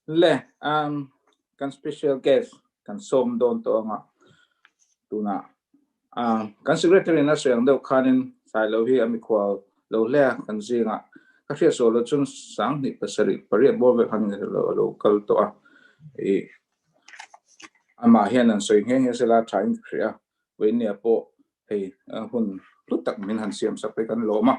Le, um, kan special guest kan sawm dawn tawh anga tuna uh, kan secretary na sawi ang deuh khanin Sailo hi a mikhual lo hle a kan zinga ka hriat sual lo chun 2008 bawr vel khan lo lo kal tawh a i amah hian an sawi nghe nghe sela tha in ka hria vawinia pawh hei hun hlu tak min han siam sak hi kan lawm a.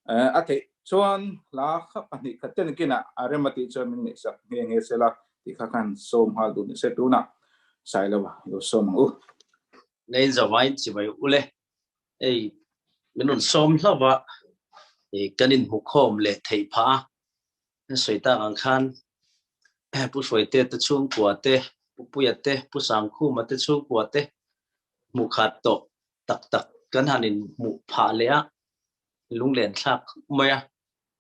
A theih chuan hla kha pahnih khat ten kinah a rem a tih chuan min ngaihsak nghe nghe sela tih kha khan sawm nghal duh ni se tunah Sailova lo sawm ang u. Nei zavain chibai ule ei min rawn sawm hlauh a, kan inhmukhawm leh theih phah a, An sawi tak ang khan Pu Hruaite te chhungkua te, Pu Puia te, Pu Sangkhuma te chhungkua te hmuh khat tawh tak tak kan han inhmuh phah leh a, lunglen thlak mai a,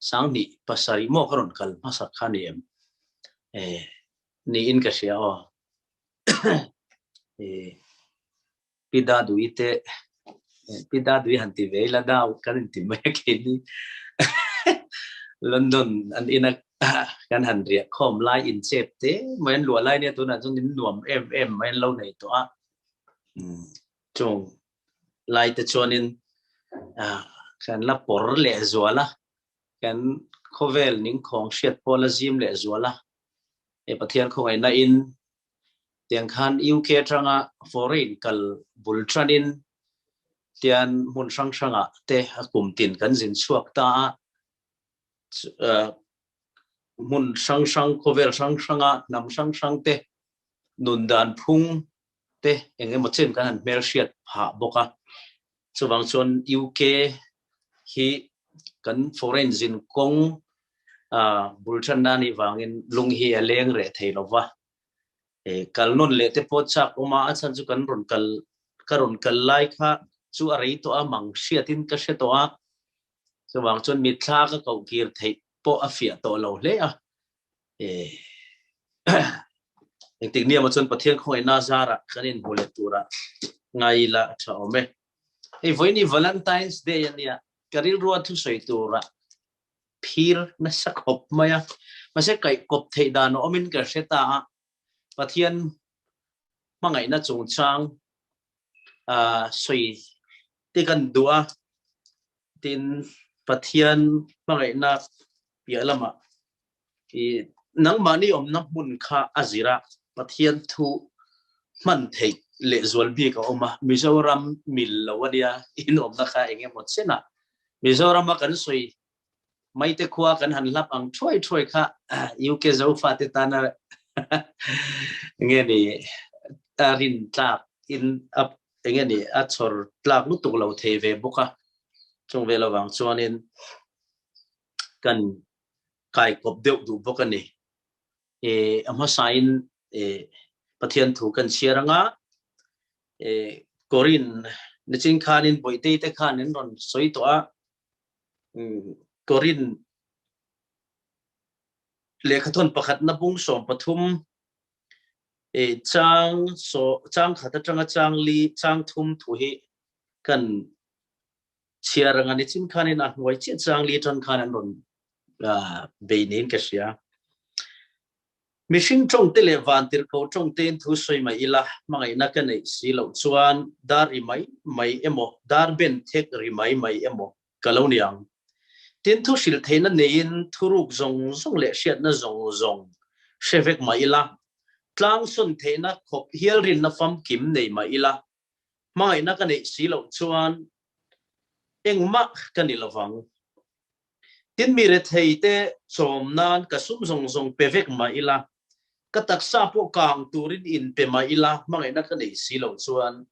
2007 maw ka rawn kal hmasak kha ni em? Niin ka hria aw. Pi Dadui te Pi Dadui han ti ve ila dau kan inti mai a keini London an ina kan han riah khawm lai in chep te mai an luah lai nia tunah chuan in nuam em em mai an lo nei tawh a chung lai te chuanin kan la pawr leh zual a kan khawvel ningkhawng hriat pawh la zim leh zual a he Pathian khawngaihna in Tiang khan UK atanga foreign kal bul tanin tian hmun hrang hrangah te a kum tin kan zin chhuak ta a, hmun hrang hrang khawvel hrang hranga hnam hrang hrang te nun dan phung te eng emaw chen kan han hmelhriat phah bawk a. Chuvang chuan UK hi kan foreign zin kawng bul tanna anih vangin lung hi a leng reh thei lo va. Kal nawn leh te pawh chak awm a, a chhan chu kan rawn kal ka rawn kal lai kha chu a rei tawh a, mang hriatin ka hre tawh a, chuvang chuan mitthla ka koh kir theih pawh a fiah tawh lo hle a. Engtik nia maw chuan Pathian khawngaihna zarah kan inhmu leh turah ngai ila a tha awm e. Hei vawiin Valentine's Day a nia, ka rilrua thusawi turah phir nasa khawp mai a, mahse kaihkawp theih dan a awmin ka hre ta a, Pathian hmangaihna chungchang sawi te kan duh a, tin Pathian hmangaihna piah lamah i nangmahni awmna hmun kha a zir a, Pathian thu hman theih leh zual bik a awm a, Mizoram mil lo a nia in awmna kha eng emaw chenah Mizorama kan sawi maite khua kan han hlap ang thuai thuai kha UK Zofate tana nge ni a rin tlak in a enge ni a chhawr tlak lutuk lo thei ve bawk a, chung ve lovang chuanin kan kai kawp deuh duh bawk a ni. E a hmasain e Pathian thu kan chhiar anga e Korin nichin khanin Bawihtei te khan an rawn sawi tawh a, Korin lehkhathawn pakhatna bung 13 e chang so chang khat atanga chang li chang thum thu hi kan chhiar anga nichin khanin a hnuai chiah chang li atang khan an rawn bei niin ka hria. Mihring tawngte leh vantirhkoh tawngtein thu sawi mai ila, hmangaihna ka neih si loh chuan dar ri mai mai emaw, dar ben thek ri mai mai emaw ka lo ni ang. Tin, thu hrilh theihna neiin thuruk zawng zawng leh hriatna zawng zawng hre vek mah ila, tlang sawn theihna khawp hial rinna famkim nei mah ila, hmangaihna ka neih si loh chuan engmah ka ni lovang. Tin, mi retheite chawm nan ka sum zawng zawng pe vek mah ila, ka taksa pawh kang turin in pe mah ila, hmangaihna ka nei si loh chuan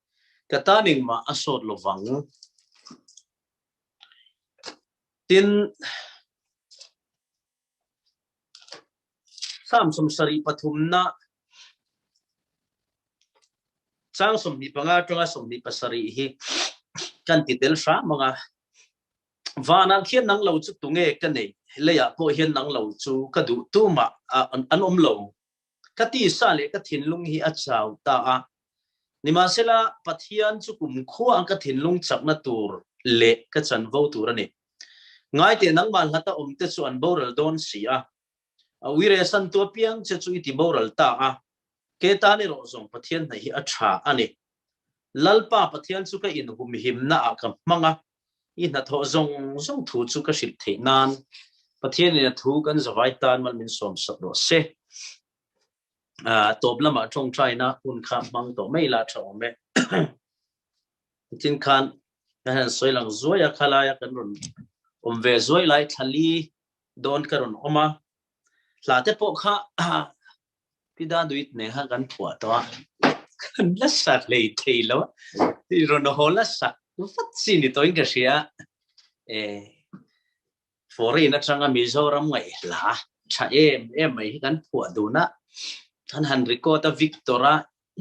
ka tan engmah a sawt lovang. Tin, Psalm 73na chang 25 atanga 27 hi kan ti tel hram anga. Vanah khian nang lo chu tunge ka nei, leiah pawh hian nang lo chu ka duh tumah an awm lo. Ka tisa leh ka thinlung hi a chau ta a. Nimahsela, Pathian chu kumkhua ka thinlung chakna tur leh ka chanvo tur a ni. Ngaiteh nangmah hlata awmte chu an boral dawn si a. A uire santu apiang che chu i ti boral ta a, ke tan erawh zawng Pathian hnaih hi a tha a ni. Lalpa Pathian chu ka inhumhimna ah ka hmang a, i hnathawh zawng zawng thu chu ka hrilh theih nan Pathianin a thu kan zavai tan mal min sawmsak rawh se. Tawp lamah tawngtaina hun kha hmang tawh mai la tha awm e. Nichin khan kan han sawi lang zuai a, khalaia kan rawn awm ve zuai lai thlali dawn ka rawn awm a, hla te pawh kha Pi Daduit nen khan kan phuah tawh a, kan la sa hlei thei lo a, i rawn haw la sak vat chi ni tawhin ka hria e, foreign atanga Mizoram ngaih hla tha em em mai hi kan phuah dun a, kan han record a Victor-a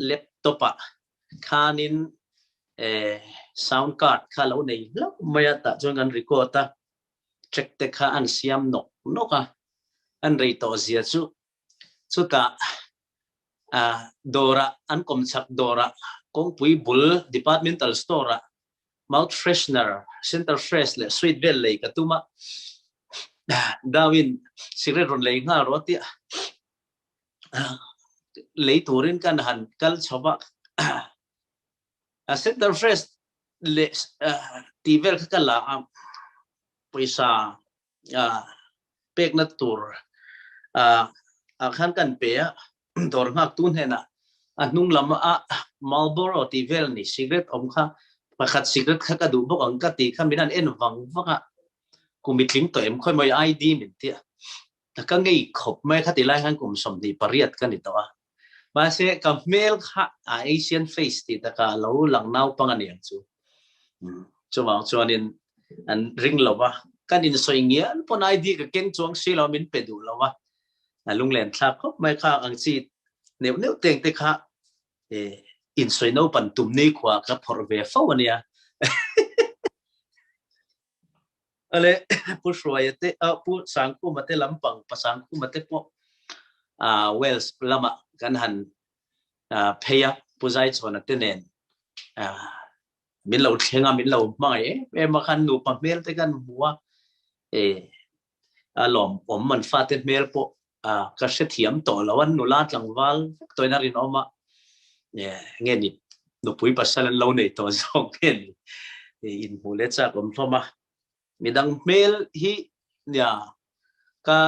laptop ah khanin e sound card kha lo nei hlauh mai a, tah chuan kan record a, track te kha an siam nawk nawk a, an rei tawh zia chu chutah dawrah an kawmchhak dawrah kawngpui bul departmental store ah mouth freshener center fresh leh sweet vel lei ka tum a, Darwin cigarette rawn lei nghal rawh a tia lei turin kan han kal chho a. Center fresh leh tih vel kha ka la a, pawisa pekna tur ah khan kan pe a, dawr nghaktu hnenah a hnung lam a Marlboro tih vel ni cigarette awm kha pakhat cigarette kha ka duh bawk ang ka tih kha min han en vang vang a, kum i tling tawh em khawi maw i ID min ti a, ka ngei khawp mai kha ti lai khan kum 28 ka ni tawh a. Mahse ka hmel kha a Asian face tih takah a lo lang naupang a ni ang chu. Chuvang chuanin an ring lo va, kan insawi ngial pawn ID ka keng chuang si lo min pe duh lo va, a lunglen thlak khawp mai kha ang chi neuh neuh teng te kha insawi naupan tum ni khua ka phawrh ve fo a nia. Ale Pu Hruaia te Pu Sangkhuma te lampang Pa Sangkhuma te pawh Wales lamah kan han phei a, Pu Zaichhawna te nen min lo thleng a, min lo hmangaih em em a, khan nupa hmel te kan hmu a, a lawmawm an fate hmel pawh ka hrethiam tawh lo, an nula tlangval vek tawhin a rinawm a, nge ni nupui pasal an lo nei tawh zawk nge ni inhmuh leh chak awm hlawm a, midang hmel hi nia ka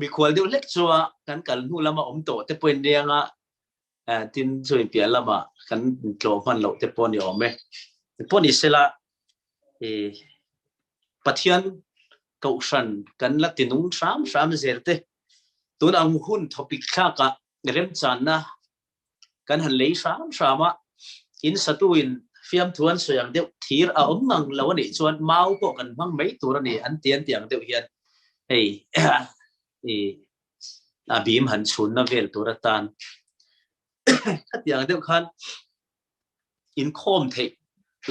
mikhual deuh hlek chua kan kal hnu lama awm tawh te pawhin rianga tin chumi piah lamah kan tlawh hman loh te pawh ni awm e. Pawh ni sela Pathian kohhran kan la ti nung hram hram zel te tun ang hun thawpik thlakah remchanna kan han lei hram hram a, in satu in fiamthu an sawi ang deuh thir a awm ngang lo a nih chuan mau pawh kan hmang mai tur a ni an ti an ti ang deuh hian hei i a bim han chhunna vel tur atan khatiang deuh khan inkhawm theih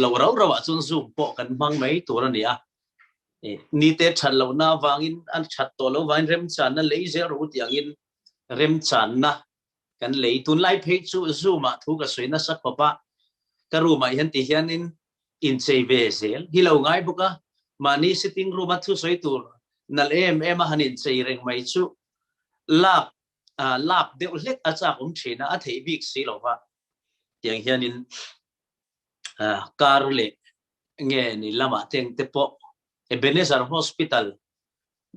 lo rau rau ah chuan zoom pawh kan hmang mai tur a ni a, nite that lohna avangin a that tawh loh avangin remchanna lei zel rawh u tih angin remchanna kan lei. Tunlai phei chu zoom ah thu ka sawi nasa khawp a, ka room ah hian ti hianin inchei ve zel hi lo ngai bawk a, mahni sitting room a thusawi tur nalh em em a han inchei reng mai chu lak lap deuh hlek a chak awm thin a, a theih bik si lo va, tiang hianin kar leh nge ni lamah te engte pawh Ebenezer Hospital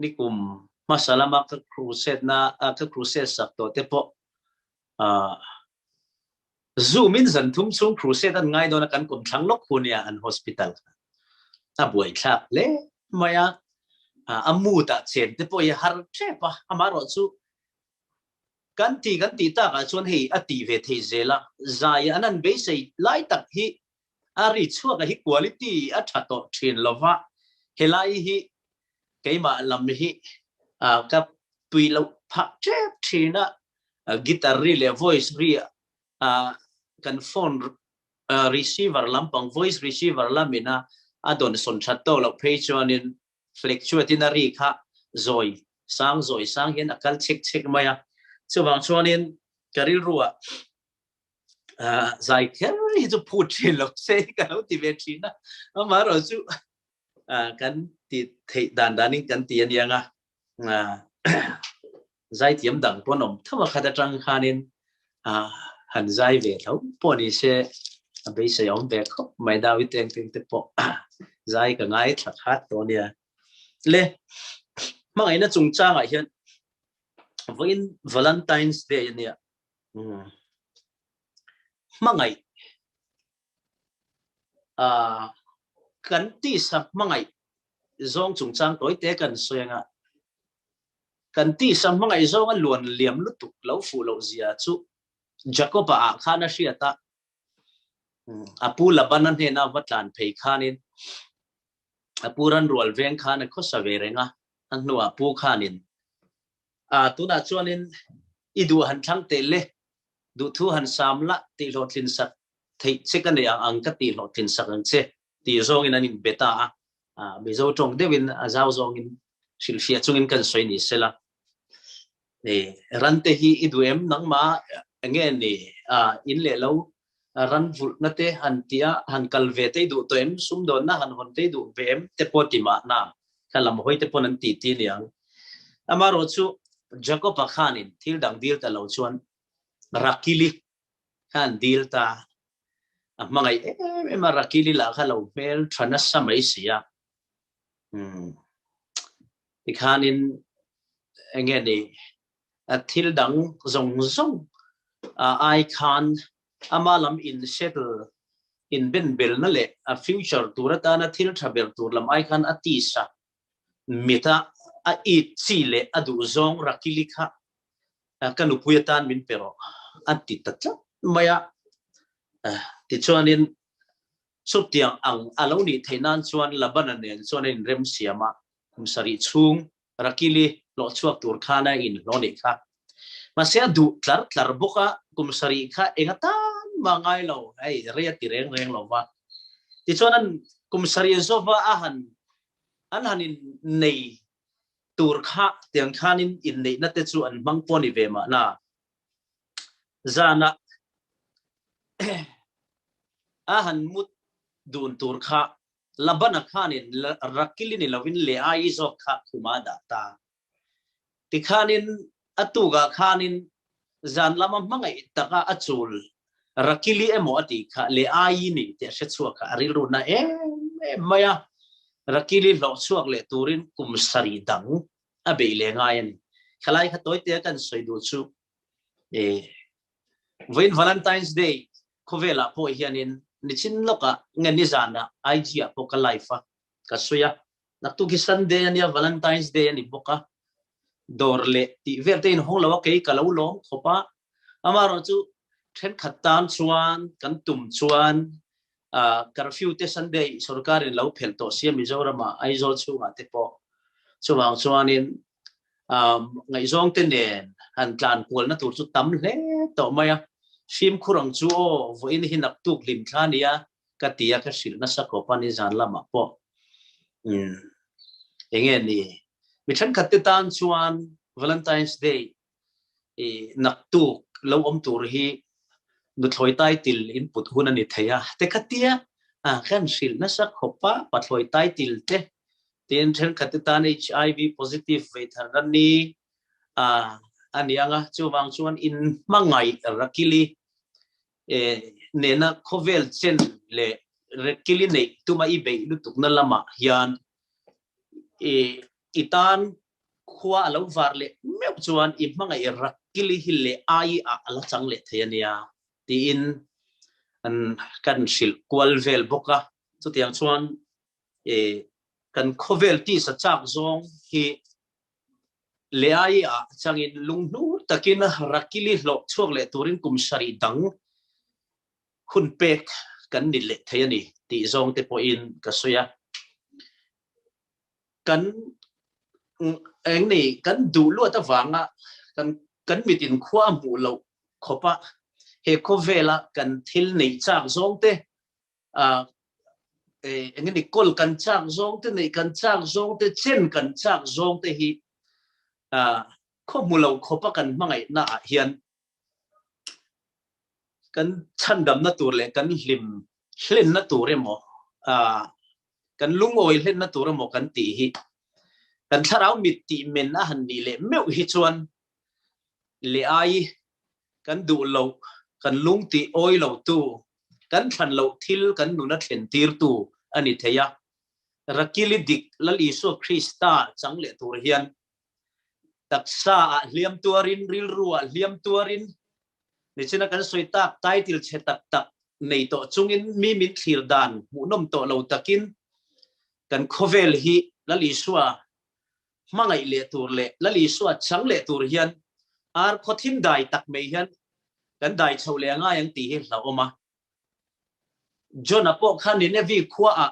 nikum hmasa lama ka crusade na ka crusade sak tawh te pawh Zoom in zan thum chhung crusade an ngai dawn a kan kum thlang lawk hu nia an hospital kha a buaithlak hle mai a, a mood ah chen te pawh hi a har tep a, amaherawh chu kan ti kan tih tak ah chuan hei a tih ve thei zel a, zai an han beisei lai tak hi a ri chhuak a hi quality a tha tawh thin lova, helai hi keimah lam hi ka tui loh phah tep thin a, guitar ri leh voice ri kan phone receiver lampang voice receiver lamina a dawn sawn that tawh loh phei chuanin fluctuate in a ri kha zawi sang zawi sang hian a kal chek chek mai a, chuvang chuanin ka rilruah zai kher hi chu phut thin lo se ka lo ti ve thin a, amaherawh chu kan ti theih dan danin kan ti aniang a. Zaithiam dang pawh an awm tho a, khat atang khanin han zai ve tho pawh ni se a beisei a awm ve khawp mai. Dawi teng teng te pawh zai ka ngai thla khat tawh ania. Le hmangaihna chungchangah hian vawiin Valentine's Day ania. Hmangaih kan tisa hmangaih zawng chungchang tawi te kan sawi anga kan tisa hmangaih zawnga luan liam lutuk lo fuh loh zia chu Jakoba ah khan a hriat a, a pu Labana hnena va tlan phei khanin a pu ran rual veng khan a khawsa ve reng a, a hnuah pu khanin a tunah chuanin i duh han thlang teh le, duhthu han sam la tih hlawhtlin sak theih che ka nei ang ang ka tih hlawhtlin sak ang che tih zawngin an inbe ta a, Mizo tawng deuhin a zau zawngin hrilhfiah chungin kan sawi ni sela. Ran te hi i duh em nangmah enge ni in leh lo ran vulhna te han tia han kal ve te i duh tawh em sumdawnna han hawn te i duh ve em te pawh ti mahna kha lam hawi te pawn an tih ti aniang. Amaherawhchu chu Jacob-a khanin thil dang dil ta lo chuan Rakili kha an dil ta. A hmangaih em em a, Rakili lah kha lo hmel tha nasa mai si a. Umm tikhanin enge ni thil dang zawng zawng ai khan ama lam in settle in ben belna leh a future tur atana thil tha ber tur lam ai khan a tisa mita a it chi leh a duh zawng Rakili kha ka nupui atan min pe rawh a ti ta tlat mai a. Tichuanin chutiang ang a lo nih theih nan chuan Labana nen chuan a inrem siam a, kum sarih chhung Rakili hlawh chhuak tur khan a inhlawh nih kha. Mahse a duh tlar tlar bawk a, kum sarih kha eng atan mah ngai lo, hei rei a ti reng reng lo va. Tichuan an kum sarih zawva a han an han innei tur kha tiang khanin inneihna te chu an hmang pawh ni ve mahna. Zanah a han mut dun tur kha Labana khanin Rakili ni lovin Leaii zawk kha khuma a dah ta. Tikhanin a tukah khanin zan lama hmangaih taka a chul Rakili emaw a tih kha Leaii ni tih a hre chhuak kha a rilru na em em mai a. Rakili hlawh chhuak leh turin kum sarih dang a beih leh ngai a ni. Khalai kha tawi tea kan sawi duh chu e vawiin Valentine's Day khawvelah pawh hianin nichin lawkah nge nizanah IG ah pawh ka live a, ka sawi a. Naktuk hi Sunday a nia, Valentine's Day a ni bawk a, dawr leh tih vel te inhawng lo a, kei ka lo lawm khawp a. Amaherawh chu thenkhat tan chuan kan tum chuan curfew te Sunday sorkarin lo phelh tawh sia Mizoramah Aizawl chhungah te pawh chuvang chuanin ngaihzawng te nen han tlan kualna tur chu tam hle tawh mai a. Fimkhur ang chu aw, vawiin hi naktuk hlim thla nia ka ti a, ka hrilh nasa khawp a nizan lamah pawh. Enge ni? Mi thenkhat te tan chuan Valentine's Day i naktuk lo awm tur hi nuthlawi title in put hun a ni thei a te kha tia a kan hrilh nasa khawp a, pathlawi title te tin thenkhat te tan HIV positive vei thar na ni a a ni ang a, chuvang chuan in hmangaih rakili nena khawvel chen leh rakili neih tuma i beih lutukna lamah hian i i tan khua a lo var leh meuh chuan i hmangaih Rakili hi leh ai ah a la chang leh thei a nia tiin an kan hrilh kual vel bawk a. Chutiang chuan kan khawvel tisa chak zawng hi leh ai ah changin lunghnur takin Rakili hlawh chhuak leh turin kum sarih dang hun pek kan ni leh thei a ni tih zawng te pawhin ka sawi a. Kan eng ni kan duh luat avanga kan kan mitin khua a hmuh loh khawp a, he khawvela kan thil neih chak zawng te eng ni kawl kan chak zawng te neih kan chak zawng te chen kan chak zawng te hi khaw hmu lo khawp a kan hmangaihna ah hian kan chhandamna tur leh kan hlim hlenna tur emaw kan lungawi hlenna tur emaw kan tih hi kan thlarau mit tih men a han nih leh meuh hi chuan Leai kan duh loh, kan lung tih awi lotu, kan thlan loh thil kan nuna thlen tirtu a ni thei a. Rakili dik Lal Isua Krista chang leh tur hian taksa ah hliam tuarin, rilru ah hliam tuarin, nichina kan sawi tak title chhe tak tak nei tawh chungin mi min thlir dan hmuhnawm tawh lo takin kan khawvel hi Lal Isua hmangaih leh tur leh Lal Isua chang leh tur hian ar khaw thim dai tak mai hian kan dai chhoh leh a ngai ang tih hi hlauhawm a. John-a pawh kha Nineveh khua ah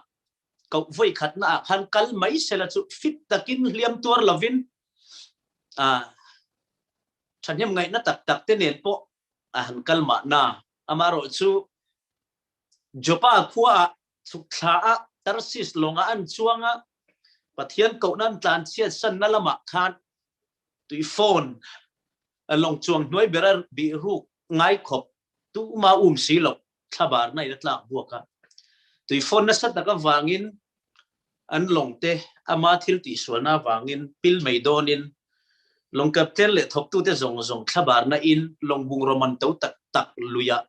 koh vawi khatna ah khan kal mai sela chu fit takin hliam tuar lovin a thahnem ngaihna tak tak te nen pawh a han kal mahna. Amaherawh chu Joppa khua ah chhuk thla a Tarsis lawngah an chuang a, Pathian kohna an tlan chhiat sanna lamah khan tui phone lawng chuang hnuai bera bih ruk ngai khawp tuma um si loh thlabarna in a tlak buak a. Tui phone nasa tak avangin an lawng te ama thil tihsualna avangin pil mai dawnin lawng captain leh thawktute zawng zawng thlabarna in lawng bungraw man to tak tak luiah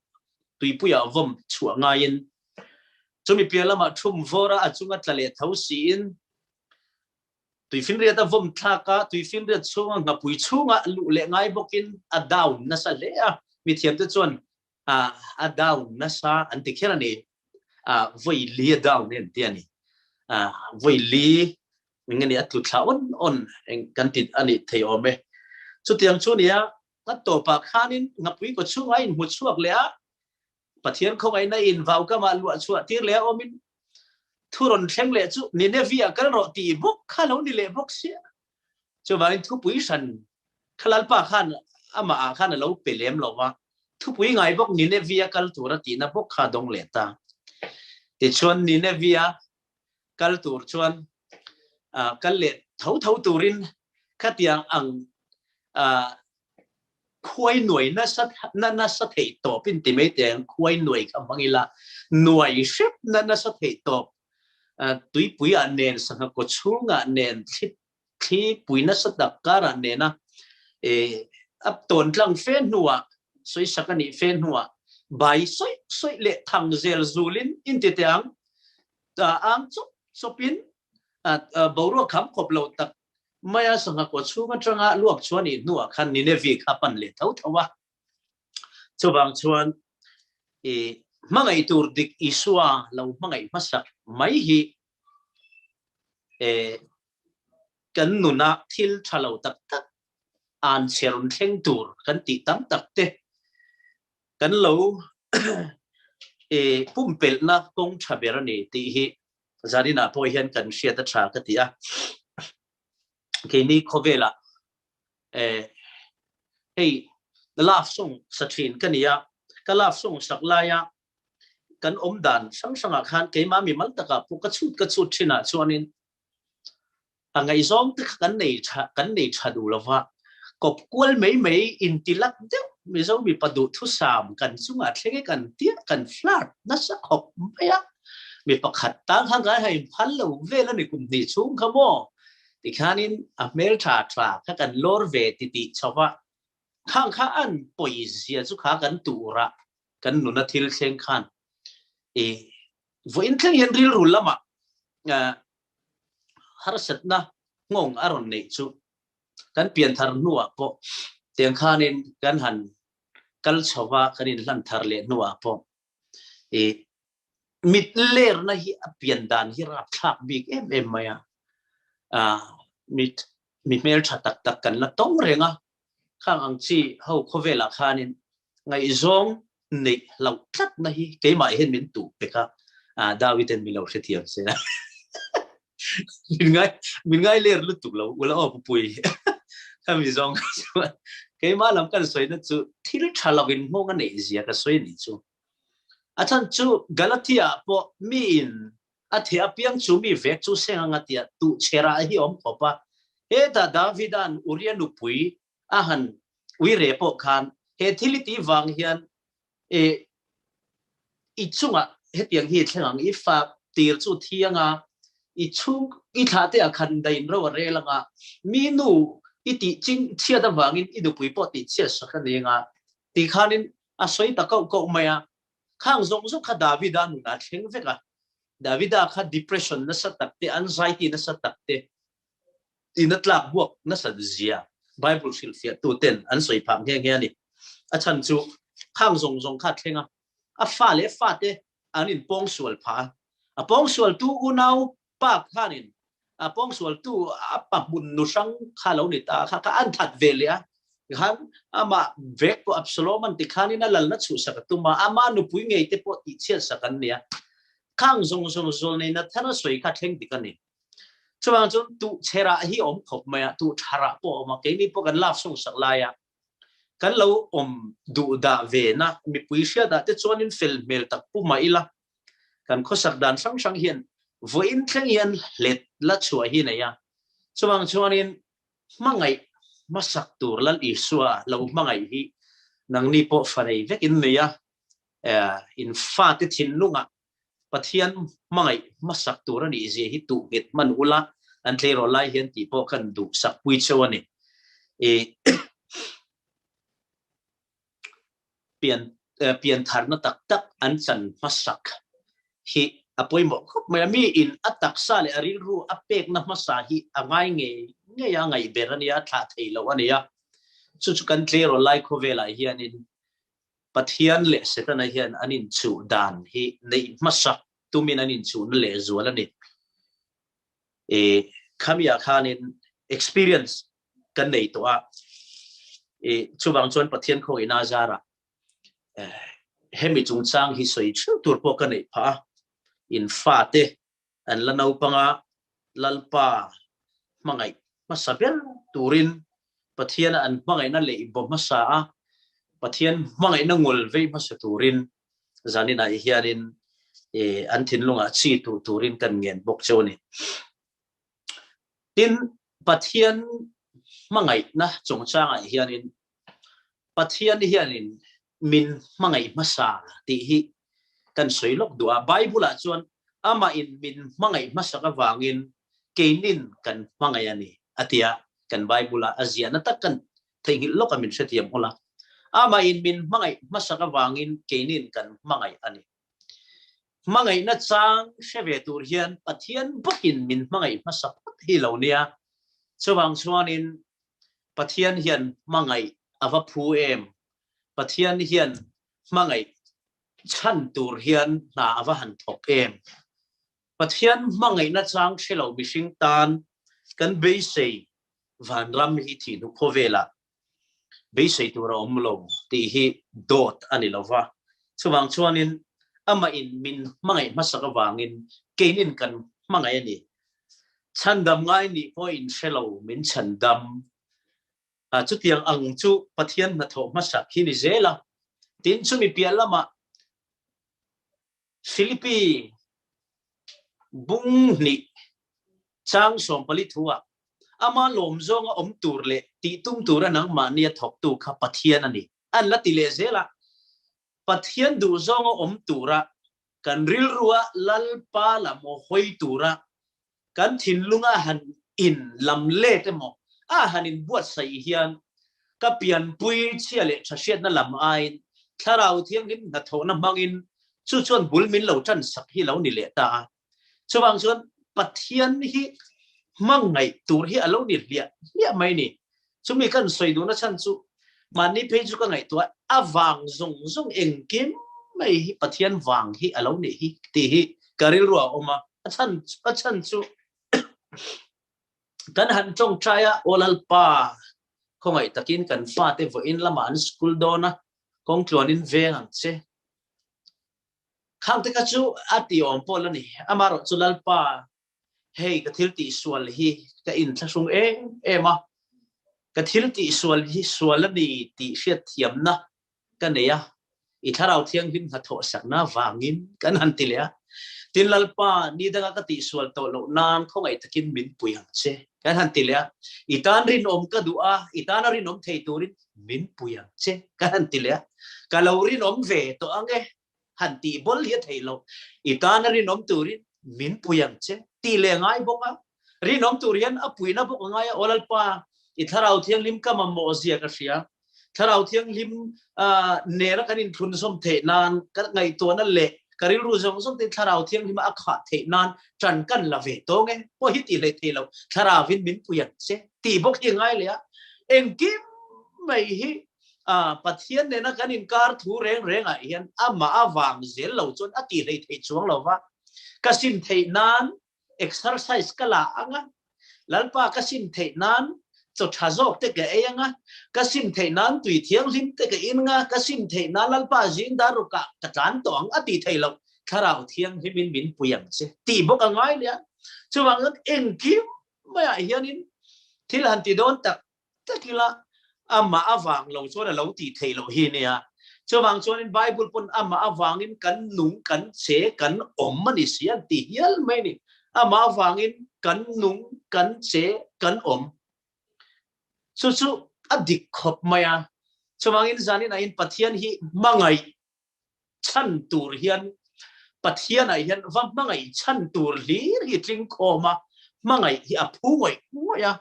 tuipuiah vawm chhuah ngaiin chumi piah lamah thum vawra a chunga tla leh tho siin tuifinriat a vawm thlak a, tuifinriat chhunga nghapui chhunga luh leh ngai bawkin a down nasa hle a, mithiamte chuan a down nasa an ti kher a ni, vawi li a down hi an ti a ni, vawi li eng nge ni a tlu thla awn awn eng kan ti a nih thei awm e. Chutiang chu nia a tawpah khanin nghapui kaw chhungah a inhmu chhuak leh a, Pathian khawngaihna in vaukamah luah chhuah tir leh a awmin thu rawn thleng leh chu Nineveh ah kal rawh tih bawk kha lo ni leh bawk sia. Chuvangin thupui hran kha Lalpa khan amah ah khan a lo pe lem lo va, thupui ngai bawk Nineveh a kal tur a tihna bawk kha a dawng leh ta. Tichuan Nineveh a kal tur chuan kal leh tho tho turin khatiang ang khuai nuai nasa na nasa theih tawp in ti mai teh ang khuai nuai kha hmang ila nuai hrep na nasa theih tawp tuipui ah nen sangha kaw chhung ah nen thli thli pui nasa tak kar ah nena e a tawn tlang fe hnuah sawisak a nih fe hnuah bai sawi sawi leh thang zel zulin in ti teh ang ang chawp chawpin boruak kham khawp lo tak maia sangha kaw chhung atanga luak chuan ih hnuah khan Nineveh kha pan leh tho tho a. Chuvang chuan i hmangaih tur dik Isua lo hmangaih hmasak mai hi e kan nuna thil tha lo tak tak an chhe rawn thleng tur kan tih tam tak te kan lo e pumpelhna kawng tha ber a ni tih hi Zaninah pawh hian kan hriat a tha ka ti a, keini khawvelah eh hei love song sa thin ka ni a, ka love song sak laia kan awm dan hrang hrangah khan keimah mimal takah pawh ka chhut ka chhut thinah chuanin A ngaihzawng te kha kan nei tha kan nei tha duh lova, kawp kual mai mai inti lak deuh Mizo mipa duhthusam kan chungah thleng e kan tia kan flirt nasa khawp mai a, mi pakhat tan khan kan han inphal lo vel a ni kum hnih chhung kha maw tikhanin a hmel tha tha kha kan lawr ve ti tih chho va, khang kha an pawi zia chu kha kan turah kan nuna thil thleng khan i vawiin thleng hian rilru lamah harsatna nghawng a rawn neih chu kan pianthar hnuah pawh tiang khanin kan han kal chho va, kan inhlan thar leh hnuah pawh i mit lerna hi a pian dan hi rapthlak bik em em mai a, mit mi hmeltha tak tak kan la tawng reng a, khang ang chi ho khawvelah khanin ngaihzawng neih hlauh tlatna hi keimah hian min tuh pek a, Dawiten min lo hrethiam se a. Min ngai min ngai ler lutuk lo ula aw pupui khami zawng kha chuan keimah lam kan sawina chu thil tha lo in hmawng a neih zia ka sawi anih chu. A chhan chu Galatia pawh mi in a theh apiang chu mi vek chu seng anga tia tuh chherah hi awm khawp a, hetah Davida'n Uria nupui a han ui re pawh khan he thil i tih vang hian e i chungah hetiang hi thleng ang, i fa tir chu thi anga, i chhung i thlah te ah khan dain ro a rel anga, mi nu I tih ching chhiat avangin i nupui pawh tih chhiat sak a ni anga ti khanin a sawi ta koh koh mai a. Khang zawng zawng kha Davida nunah a thleng vek a. Davida kha depression nasa tak te, anxiety nasa tak te, ina tlak buak nasat zia Bible hrilhfiah tu ten an sawi phah nghe nghe a ni. A chhan chu khang zawng zawng kha a thleng a, a fa leh fate an inpawngsual phah a. A pawngsualtu unau pa khanin a pawngsualtu a pa hmun nu hrang kha lo ni ta kha kha an that ve leh a. Tikhan amah vek pawh Absalom an ti khanin a lalna chhuhsak a tum a, ama nupui ngei te pawh tihchhiatsak an ni a. Khang zawng zawng zawl neihna thar a sawi kha thleng dik a ni. Chuvang chuan tuh cherah hi awm khawp mai a, tuh tharah pawh a awm a, keini pawh kan lak sawng sak lai a, kan lo awm duh dah ve na mipui hriatah te chuanin fel hmel tak pu mah ila, kan khawsak dan hrang hrang hian vawiin thleng hian hlet la chhuah hi nei a. Chuvang chuanin hmangaih hmasak tur Lal Isua lo hmangaih hi nangni pawh fa nei vek in nei a, in fate thinlungah Pathian hmangaih hmasak tur a nih zia hi tuh nghet hman ula an tleirawl lai hian tih pawh kan duhsak pui cheu a ni. I pian pian tharna tak tak an chan hmasak hi a pawimawh khawp mai a. Mi in a taksa leh a rilru a pekna hmasa hi a ngai ngei ngei a, ngaih ber a nia, a thlah thei loh a ni a. Chu chu kan tleirawl lai khawvelah hianin Pathian leh Setana hian an inchuh dan hi neih hmasak tumin an inchuhna lehzual a ni. I khamiah khanin experience kan nei tawh a, i chuvang chuan Pathian khawngihna zarah hemi chungchang hi sawi theuh tur pawh ka neih phah a, in fate an la naupanga Lalpa hmangaih hmasa ber turin Pathiana an hmangaihna leh bo hmasa a, Pathian hmangaihna ngul vei hmasa turin zaninah hianin an thinlungah chi tuh turin kan ngen bawk cheu a ni. Tin, Pathian hmangaihna chungchangah hianin Pathian hianin min hmangaih hmasa tih hi kan sawi lawk duh a. Bible-ah chuan amahin min hmangaih hmasak avangin keinin kan hmangaih a ni a ti a. Kan Bible-ah a ziahna tak kan theihnghilh lawk a min hrethiam hawlh a. Amahin min hmangaih hmasak avangin keinin kan hmangaih a ni. Hmangaihna chang hre ve tur hian Pathian bawkin min hmangaih hmasa phawt hi lo nia. Chuvang chuanin Pathian hian hmangaih a va phu em? Pathian hian hmangaih chhan tur hian hna a va han thawk em? Pathian hmangaihna chang hre lo mihring tan kan beisei vanram hi thih hnu khawvelah beisei tur a awm lo tih hi dawt a ni lo va. Chuvang chuanin amahin min hmangaih hmasak avangin keinin kan hmangaih a ni. Chhandam ngai nih pawh in hre lo min chhandam. A chutiang ang chu Pathian hnathawh hmasak hi ni zel a. Tin chumi piah lamah Philippi bung hnih chang 40 thu ah ama lawm zawnga awm tur leh tih tum tura nangmahni a thawktu kha Pathian a ni an la ti leh zel a. Pathian duh zawnga awm tura kan rilrua Lalpa lam aw hawi tura kan thinlunga han in lam let emaw a han in buatsaih hian ka pianpui chhia leh tha hriatna lam aiin Thlarau Thianghlim hnathawhna hmangin chu chuan bul min lo tan sak hi lo ni leh ta a. Chuvang chuan Pathian hi hmangaih tur hi a lo ni hliah hliah mai ni. Chumi kan sawi duhna chhan chu mahni phei chu ka ngaihtuah a vang zawng zawng engkim mai hi Pathian vang hi a lo nih hi tih hi ka rilru a awm a. A chhan a chhan chu kan han tawngtai a, Aw Lalpa, khawngaih takin kan fate vawiin lamah an school dawn a, kawngtluanin veng ang che. Khangte kha chu a ti awm pawh la ni. Amaherawh chu Lalpa, hei ka thil tih sual hi ka inthlahrung em em a, ka thil tih sual hi sual a ni tih hriatthiamna ka nei a, i Thlarau Thianghlim hnathawh sakna vangin kan han ti leh a. Tin, Lalpa, ni danga ka tih sual tawh loh nan khawngaih takin min pui ang che kan han ti leh a. I tan rinawm ka duh a, i tana rinawm thei turin min pui ang che kan han ti leh a. Ka lo rinawm ve tawh ang e. han tih bawl hi a theih loh. I tana rinawm turin min pui ang che tih leh a ngai bawk a. Rinawm tur hian a puihna bawk a ngai a, Aw Lalpa, I Thlarau Thianghlim ka mamawh zia ka hria. Thlarau Thianghlim nena kan inthlunzawm theih nan, ka ngaihtuahna leh ka rilru zawng zawng te Thlarau Thianghlim a khah theih nan ṭan kan la ve tawng e. Pawh hi tih hlei thei lo, Thlarauvin min pui ang che tih bawk hi a ngai leh a. Engkim mai hi Pathian nena kan inkar thu reng rengah hian amah avang zel lo chuan a tih hlei thei chuang lo va. Ka sim theih nan exercise ka la ang a, Lalpa ka sim theih nan chaw tha zawk te ka ei ang a, ka sim theih nan tui thianghlim te ka in ang a, ka sim theih nan Lalpa zing dar rukah ka tlan tawh ang a tih theih loh, Thlarau Thianghlimin min pui ang che tih bawk a ngai leh a. Chuvang chuan engkim maiah hianin thil han ti dawn tak takila amah avang lo chuan a lo tih theih loh hi nia. Chuvang chuanin Bible pawn amah avangin kan nung, kan che, kan awm a ni si an ti hial mai a ni. Amah avangin kan nung, kan che, kan awm. Chu chu a dik khawp mai a. Chuvangin zanin ah in Pathian hi hmangaih chhan tur hian Pathianah hian va hmangaih chhan tur hlir hi tling khawm a, hmangaih hi a phu ngawih ngawih a,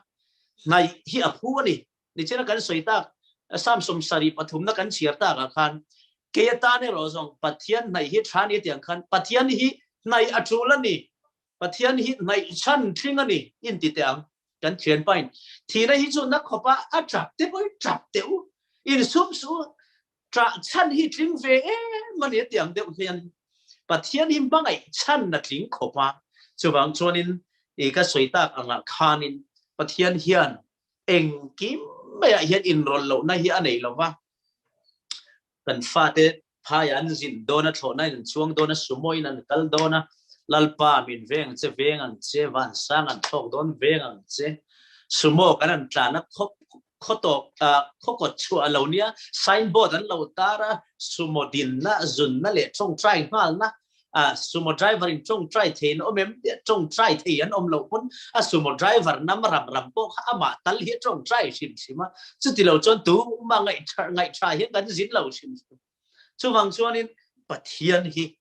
hnaih hi a phu a ni. Nichina kan sawi tak Psalm 73 na kan chhiar takah khan kei atan erawh zawng Pathian hnaih hi tha ni tiang khan Pathian hi hnaih a tul a ni, Pathian hi hnaih chhan tling a ni inti teh ang. Kan thianpain thihna hi chu na khawpa a tap te pawhin tap teh u, insum suh u, Ṭah chhan hi tling ve em a ni a tiang deuh hian Pathian hi hmangaih chhan a tling khawp a, chuvang chuanin i ka sawi tak angah khanin Pathian hian engkim maiah hian inrawlh lohna hi a nei lo va, kan fate phaiah an zin dawn a, thlawhna in an chuang dawn a, sumo in an kal dawn a, Lalpa min veng ang che, veng ang che, vansang an thlawk dawn veng ang che, sumo kan an tlan a khawp Khawtawk khawkawt chhuah a lo nia, signboard an lo tar a, sumo dinna, zunna leh tawngtai nghalna, sumo driver in tawngtai thei an awm em tia tawngtai thei an awm loh pawn a sumo driver nam ram ram pawh kha amah tal hi a tawngtai hrim hrim a, chuti lo chuan tumah ngaihtha hian kan zin lo hrim hrim. Chuvang chuanin Pathian hi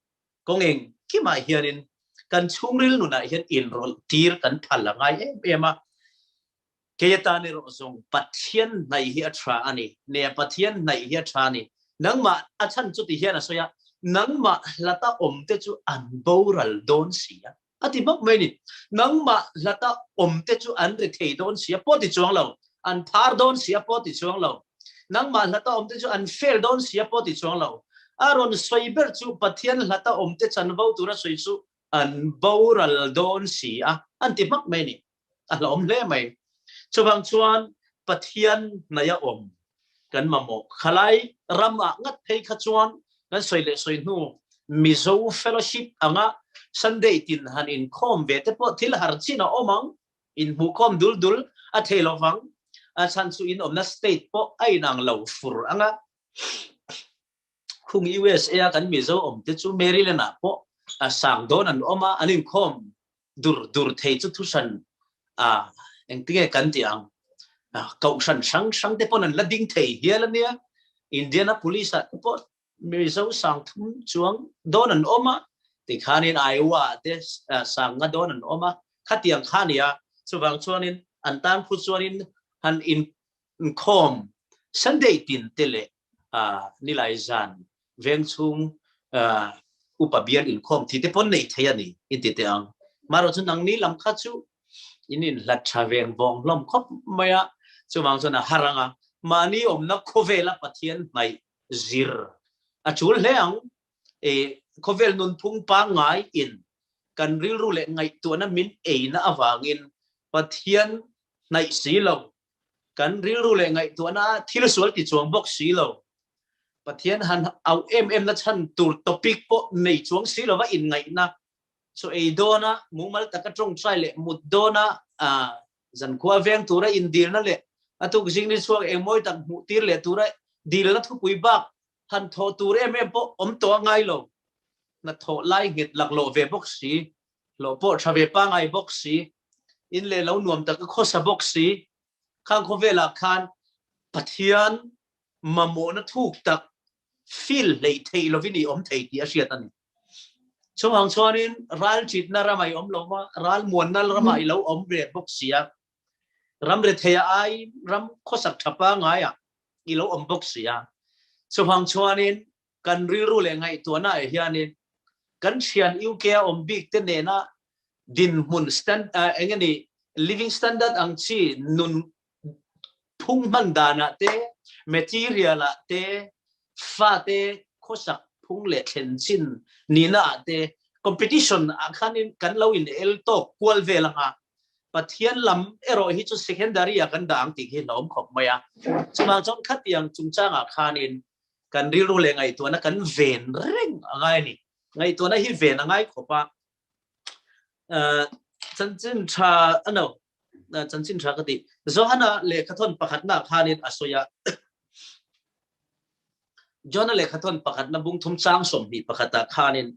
kawng engkimah hianin kan chhungril nunah hian inrawlh tir kan phal a ngai em em a. Kei atan erawh zawng Pathian hnaih hi a tha a ni. Nia, Pathian hnaih hi a tha a ni. Nangmah, a chhan chu ti hian a sawi a, nangmah hlata awmte chu an boral dawn si a, a ti bawk mai a ni. Nangmah hlata awmte chu an ri thei dawn si a, pawh ti chuang lo. An phar dawn si a, pawh ti chuang lo. Nangmah hlata awmte chu an fail dawn si a, pawh ti chuang lo. A rawn sawi ber chu Pathian hlata awmte chanvo tura sawi chu an boral dawn si a, an ti hmak mai a ni. A hlauhawm hle mai. Chuvang chuan Pathian hnaih a awm kan mamawh. Khalai ramah ngat phei kha chuan kan sawi leh sawi hnu Mizo Fellowship anga Sunday tin han inkhawm ve te pawh thil har chin a awm ang, inhmuhkhawm dul dul a thei lo vang. A chhan chu in awmna state pawh a inang lo fur anga. Khung USA a kan Mizo awm te chu Maryland ah pawh a sang dawn an awm a, an inkhawm dur dur thei chu thuhran a engtinge kan tih ang kohhran hrang hrang te pawn an la ding thei hial ania. Indianapolis ah te pawh Mizo sang thum chuang dawn an awm a, tikhanin Iowa ah te sang nga dawn an awm a, khatiang kha a ni a. Chuvang chuanin an tan khu chuanin han inkhawm Sunday tin te leh nilai zan veng chhung upa bial inkhawm thi te pawn nei thei a ni inti teh ang. Marawh chu nangni lam kha chu in inhlat tha veng vawng hlawm khawp mai a, chuvang chuan a har ang a, mahni awmna khawvela Pathian hnaih zir a chul hle ang. Khawvel nunphung pangngai in kan rilru leh ngaihtuahna min eina avangin Pathian hnaih si lo Kan rilru leh ngaihtuahna thil sual ti chuang bawk si lo. Pathian han auh em em na chhan tur topic pawh nei chuang si lova inngaihna chaw ei dawna mumal taka tawngtai leh mut dawna zankhua veng tura indilna leh a tuk zing ni chhuak engmawi tak hmuh tir leh tura dilna thupui bak han thawh tur em em pawh awm tawh a ngai lo. Hnathawh lai nghet laklawh ve bawk si. Hlawh pawh tha ve pangai bawk si, in leh lo nuam taka khawsa bawk si, khang khawvelah khan Pathian mamawhna thuk tak feel hleih theih lovin i awm thei tih a hriat a ni. Chuvang chuanin ral chitna ramah i awm lo ma, ral muanna ramah i lo awm ve bawk si a. Ram rethei ah aiin ram khawsak tha pangai ah i lo awm bawk si a. Chuvang chuanin kan rilru leh ngaihtuahna ah hianin kan thian UK a awm bik te nena dinhmun stand eng nge ni living standard ang chi nun phung hman danah te material ah te fate khawsak phung leh thlen chin nihna ah te competition ah khanin kan lo in el tawk kual vel anga Pathian lam erawh hi chu secondary ah kan dah ang tih khi hlawm khawp mai a. Chuvang chuan khatiang chungchangah khanin kan rilru leh ngaihtuahna kan ven reng a ngai a ni. Ngaihtuahna hi ven a ngai khawp a. Chanchin tha ano chanchin tha ka ti. Johana lehkhathawn pakhatna khanin a sawi a. Johana lehkhathawn pakhatna bung thum chang 21 ah khanin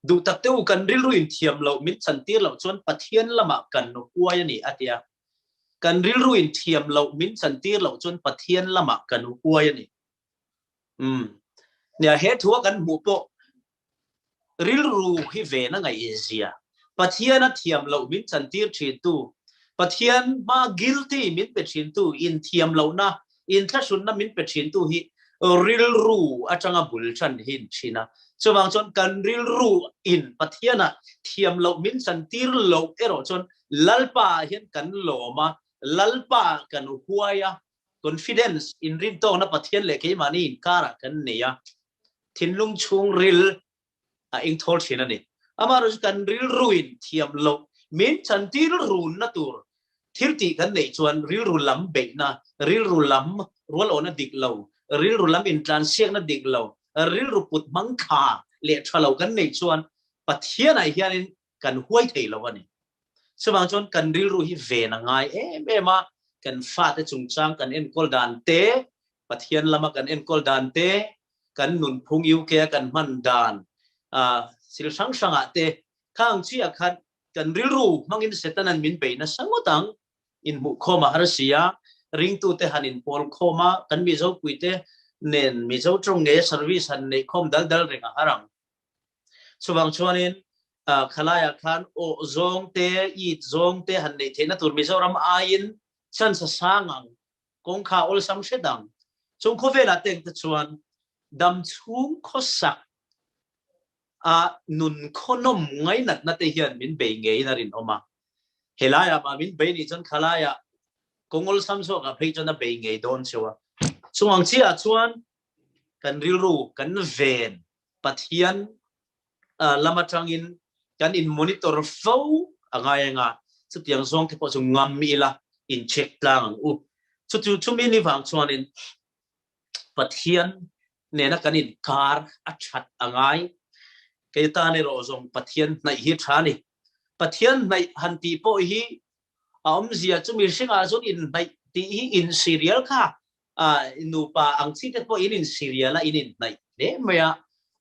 Duh tak te u, kan rilru in thiam loh min chantir loh chuan Pathian lamah kan huai a ni, a ti a. Kan rilru in thiam loh min chantir loh chuan Pathian lamah kan huai a ni. Umm. Nia, he thua kan hmuh pawh rilru hi ven a ngaih zia. Pathiana thiam loh min chantir thintu, Pathian hma guilty min pe thintu, inthiam lohna inthlahrunna min pe thintu hi rilru atanga bul tan hi in thin a. Chuvang chuan kan rilru in Pathianah thiam loh min chantir loh erawh chuan Lalpa ah hian kan lawm a, Lalpa ah kan huai a, confidence, inrintawkna Pathian leh keimahni inkarah kan nei a, thinlung chhungril a engthawl thin a ni. Amaherawhchu chu kan rilruin thiam loh min chantir runna tur thil tih kan neih chuan rilru lam beihna, rilru lam rualawhna dik lo, rilru lam intlansiakna dik lo, rilru put hmang tha leh tha lo kan neih chuan Pathianah hianin kan huai thei lo a ni. Chuvang chuan kan rilru hi ven a ngai em em a, kan fate chungchang kan enkawl dan te, Pathian lama kan enkawl dan te, kan nunphung UK a kan hman dan thil hrang hrangah te khang chiah khan kan rilru hmangin Setanan min bei nasa ngawt ang. Inhmuhkhawm a har si a, ringtute han inpawl khawm a, kan Mizopuite nen Mizo tawng nge service han neih khawm dal dal reng a har ang. Chuvang chuanin khalaiah khan awh zawng te, it zawng te han neih theihna tur Mizoram aiin chance a sang ang. Kawngkha awlsam hre dang. Chung khawvelah te te chuan dam chhung khawsak a nun khawnawm ngainatna te hian min bei ngeiin a rinawm a. Helaiah mah min bei nih chuan khalaiah kawng awlsam zawkah phei chuan a bei ngei dawn cheu a. Chung ang chiahah chuan kan rilru kan ven Pathian lam atangin kan in monitor fo a ngai anga chutiang zawng te pawh chu ngam ila in check tlang ang u. Chu chu chumi ni vang chuanin Pathian nena kan in kar a that a ngai. Kei tan erawh zawng Pathian hnaih hi tha ni. Pathian hnaih han tih pawh hi a awmzia chu mihringah chuan in hnaih tih hi in serial kha nupa ang chi te pawh in in serial a in in hnaih hle mai a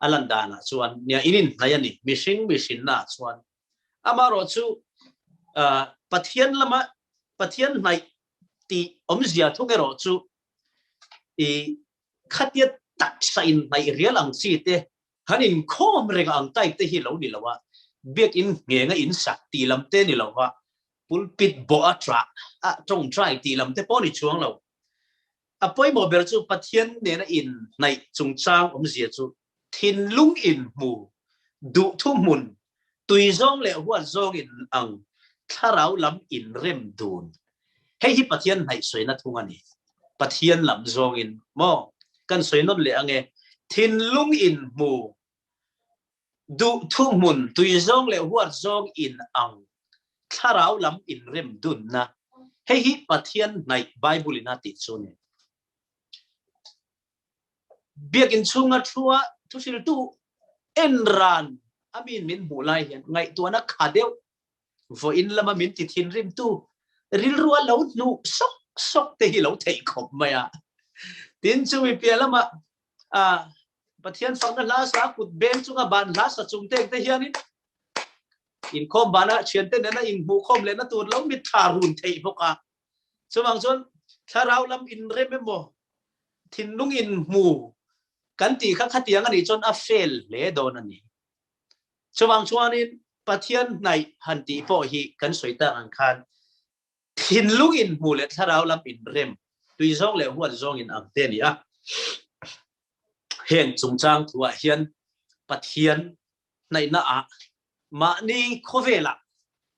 a lan danah chuan nia in in hnaih a ni mihring mihrinna ah chuan amarawh chu Pathian lama Pathian hnaih tih awmzia thung erawh chu i khatia taksa in hnaih rial ang chi te han inkhawm reng ang type te hi lo ni lo a, biakinn nghenga in sak tih lam te ni lo va, pulpit bawh a tah a tawngtai tih lam te pawh ni chuang lo. A pawimawh ber chu Pathian nena inhnaih chungchang awmzia chu thinlung inhmu, duhthu hmun, tui zawng leh huat zawng in ang thlarau lam inrem dun. Hei hi Pathian hnaih sawina thung a ni. Pathian lam zawngin maw kan sawi nawn leh ange. Thinlung inhmu, duh thuhmun, tui zawng leh huat zawng in ang thlarau lam inrem dunna. Hei hi Pathian hnaih Bible in a tih chu a ni. Biakinn chhunga thua thuhriltu en ran a min min hmuh lai hian ngaihtuahna kha deuh vawiin lama min ti thinrimtu rilru a lo hnuh sawk sawk te hi lo theih khawp mai a. Tin, chumi piah lama Pathian fakna hla sa kut beng chunga ban hla sa chung tek te hianin inkhawm bana thiante nena inhmuhkhawm lehna tur lo mit tha run theih bawk a. Chuvang chuan thlarau lam inrem emaw thinlung inhmu kan tih kha khatiang a nih chuan a fail hle dawn a ni. Chuvang chuanin Pathian hnaih han tih pawh hi kan sawi tak ang khan. Thinlung inhmu leh thlarau lam inrem, tui zawng leh huat zawng in ang te a ni a. Heng chungchang thuah hian Pathian hnaihna ah mahni khawvelah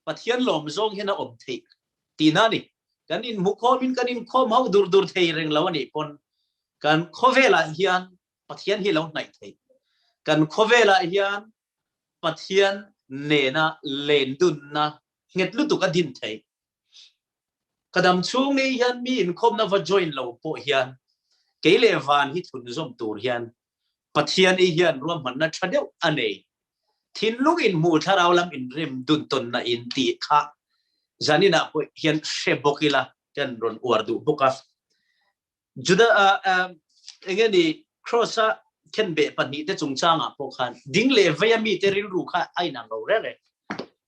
Pathian lawm zawng hian a awm theih tihna a ni. Kan inhmukhawm in kan inkhawm ho dur dur thei reng lo a nih pawn kan khawvelah hian Pathian hi lo hnaih theih. Kan khawvelah hian Pathian nena lendunna nghet lutuk a din theih. Ka dam chhung ni hian mi inkhawmna va join lo pawh hian kei leh van hi thunzawm tur hian Pathian i hian ruahmanna tha deuh a nei. Thinlung inhmu thlarau lam inrem dun tawnna in tih kha zaninah pawh hian hre bawk ila kan rawn uar duh bawk a. Juda enge ni cross a khenbeh pahnihte chungchangah pawh khan ding leh vei a mite rilru kha a inang lo reng reng.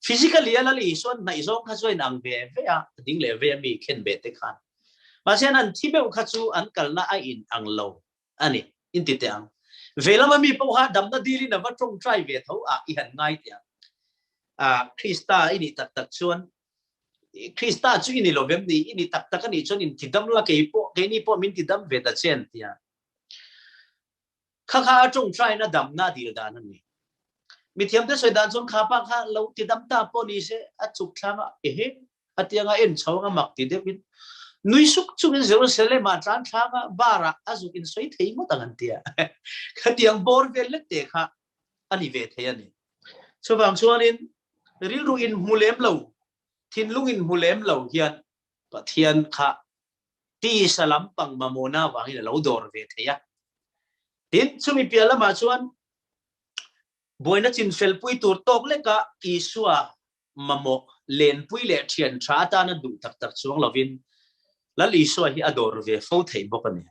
Physically a Lal Isuan hnaih zawng kha chu a inang ve ve a, ding leh vei a mi khenbeh te khan. Mahse an thi meuh kha chu an kalna a inang lo a ni, inti teh ang. Ve lama mi pawh kha damna dilin a va tawngtai ve tho a, i han ngai teh ang. Krista i nih tak tak chuan Krista chu i ni lo vem ni, i ni tak tak a nih chuan in tidam la kei pawh, keini pawh min tidam ve ta che an ti a. Kha kha a tawngtaina damna a dil dan a ni. Mithiamte sawi dan chuan kha pa kha lo tidam ta pawh ni se a chuk thlang a, ehe, a tianga en chho anga mak ti deuhin nui suk chungin Jerusalem ah tlan thlang a, bar ah a zuk in sawi thei ngawt ang an ti a. Khatiang bawr vel lek te kha a ni ve thei a ni. Chuvang chuanin rilru in hmu lem lo, thinlung in hmu lem lo hian Pathian kha tisa lampang mamawhna avangin a lo dawr ve thei a. Tin, chumi piah lamah chuan buaina chinfelpui tur tawk leka Isua mamawh lenpui leh thian tha atana duh tak tak chuang lovin Lal Isua hi a dawr ve fo thei bawk a ni.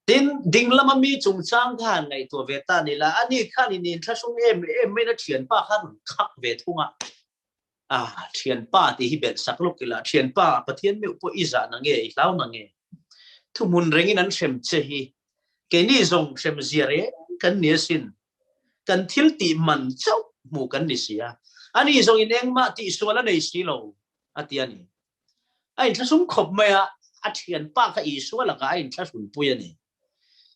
Tin, ding lama mi chungchang kha han ngaihtuah ve ta ni la, ani khan in inthlahrung em em maiin a thianpa kha a rawn khak ve thung a. Ah, thianpa tih hi belh sak lawk ila, thianpa, Pathian meuh pawh i zah na nge, i hlau na nge? Thuhmun rengin an hrem che hi, keini zawng hrem zia reng kan ni asin. Kan thil tih man chauh hmuh kan ni si a, ani zawng in engmah tihsual a nei si lo, a ti a ni. A inthlahrung khawp mai a, a thianpa kha Isua lakah a inthlahrunpui a ni.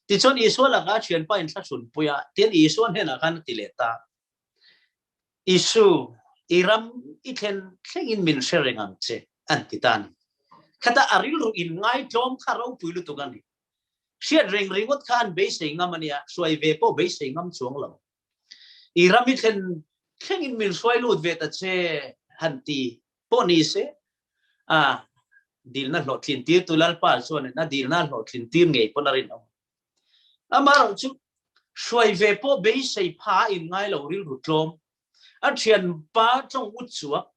Tichuan Isua lakah a thianpa a inthlahrunpui a, tin Isua hnenah khan a ti leh ta, Isu, i ram i thlen thlengin min hre reng ang che, an ti ta a ni. Khata a rilru inngaihtlawm kha ropui lutuk a ni. Hriat reng ringawt kha an beisei ngam a nia, hruai ve pawh beisei ngam chuang lo. I ram i thlen thlengin min hruai lut ve ta che, han ti pawh ni se, a dilna hlawhtlin tirtu Lalpa chuan a dilna hlawhtlin tir ngei pawn a rinawm. Amaherawh chu hruai ve pawh beisei pha a inngai lo rilru tlawm. A thianpa tawng ut chuak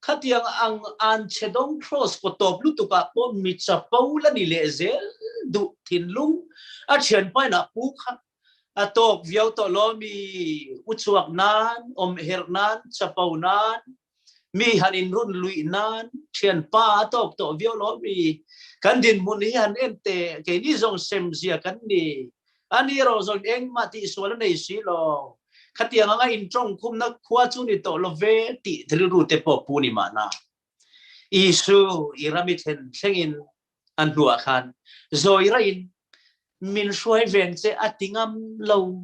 khatiang ang an chhe dawng cross kaw tawp lutukah pawh mi chapo la ni leh zel duh thinlung a thianpa in a pu kha a tawk viau tawh lo mi uchuak nan, awmherh nan, chapo nan Mi han inrun luih nan thianpa a tawk tawh viau lo mi. Kan dinhmun hi han en teh, keini zawng semzia kan ni. Ani erawh zawng engmah tihsual a nei si lo. Khatiang anga intawngkhumna khua chu ni tawh lo ve tih rilru te pawh pu ni mahna. Isu i ram i thlen thlengin a hnuah khan zawi raihin min hruai veng che a ti ngam lo.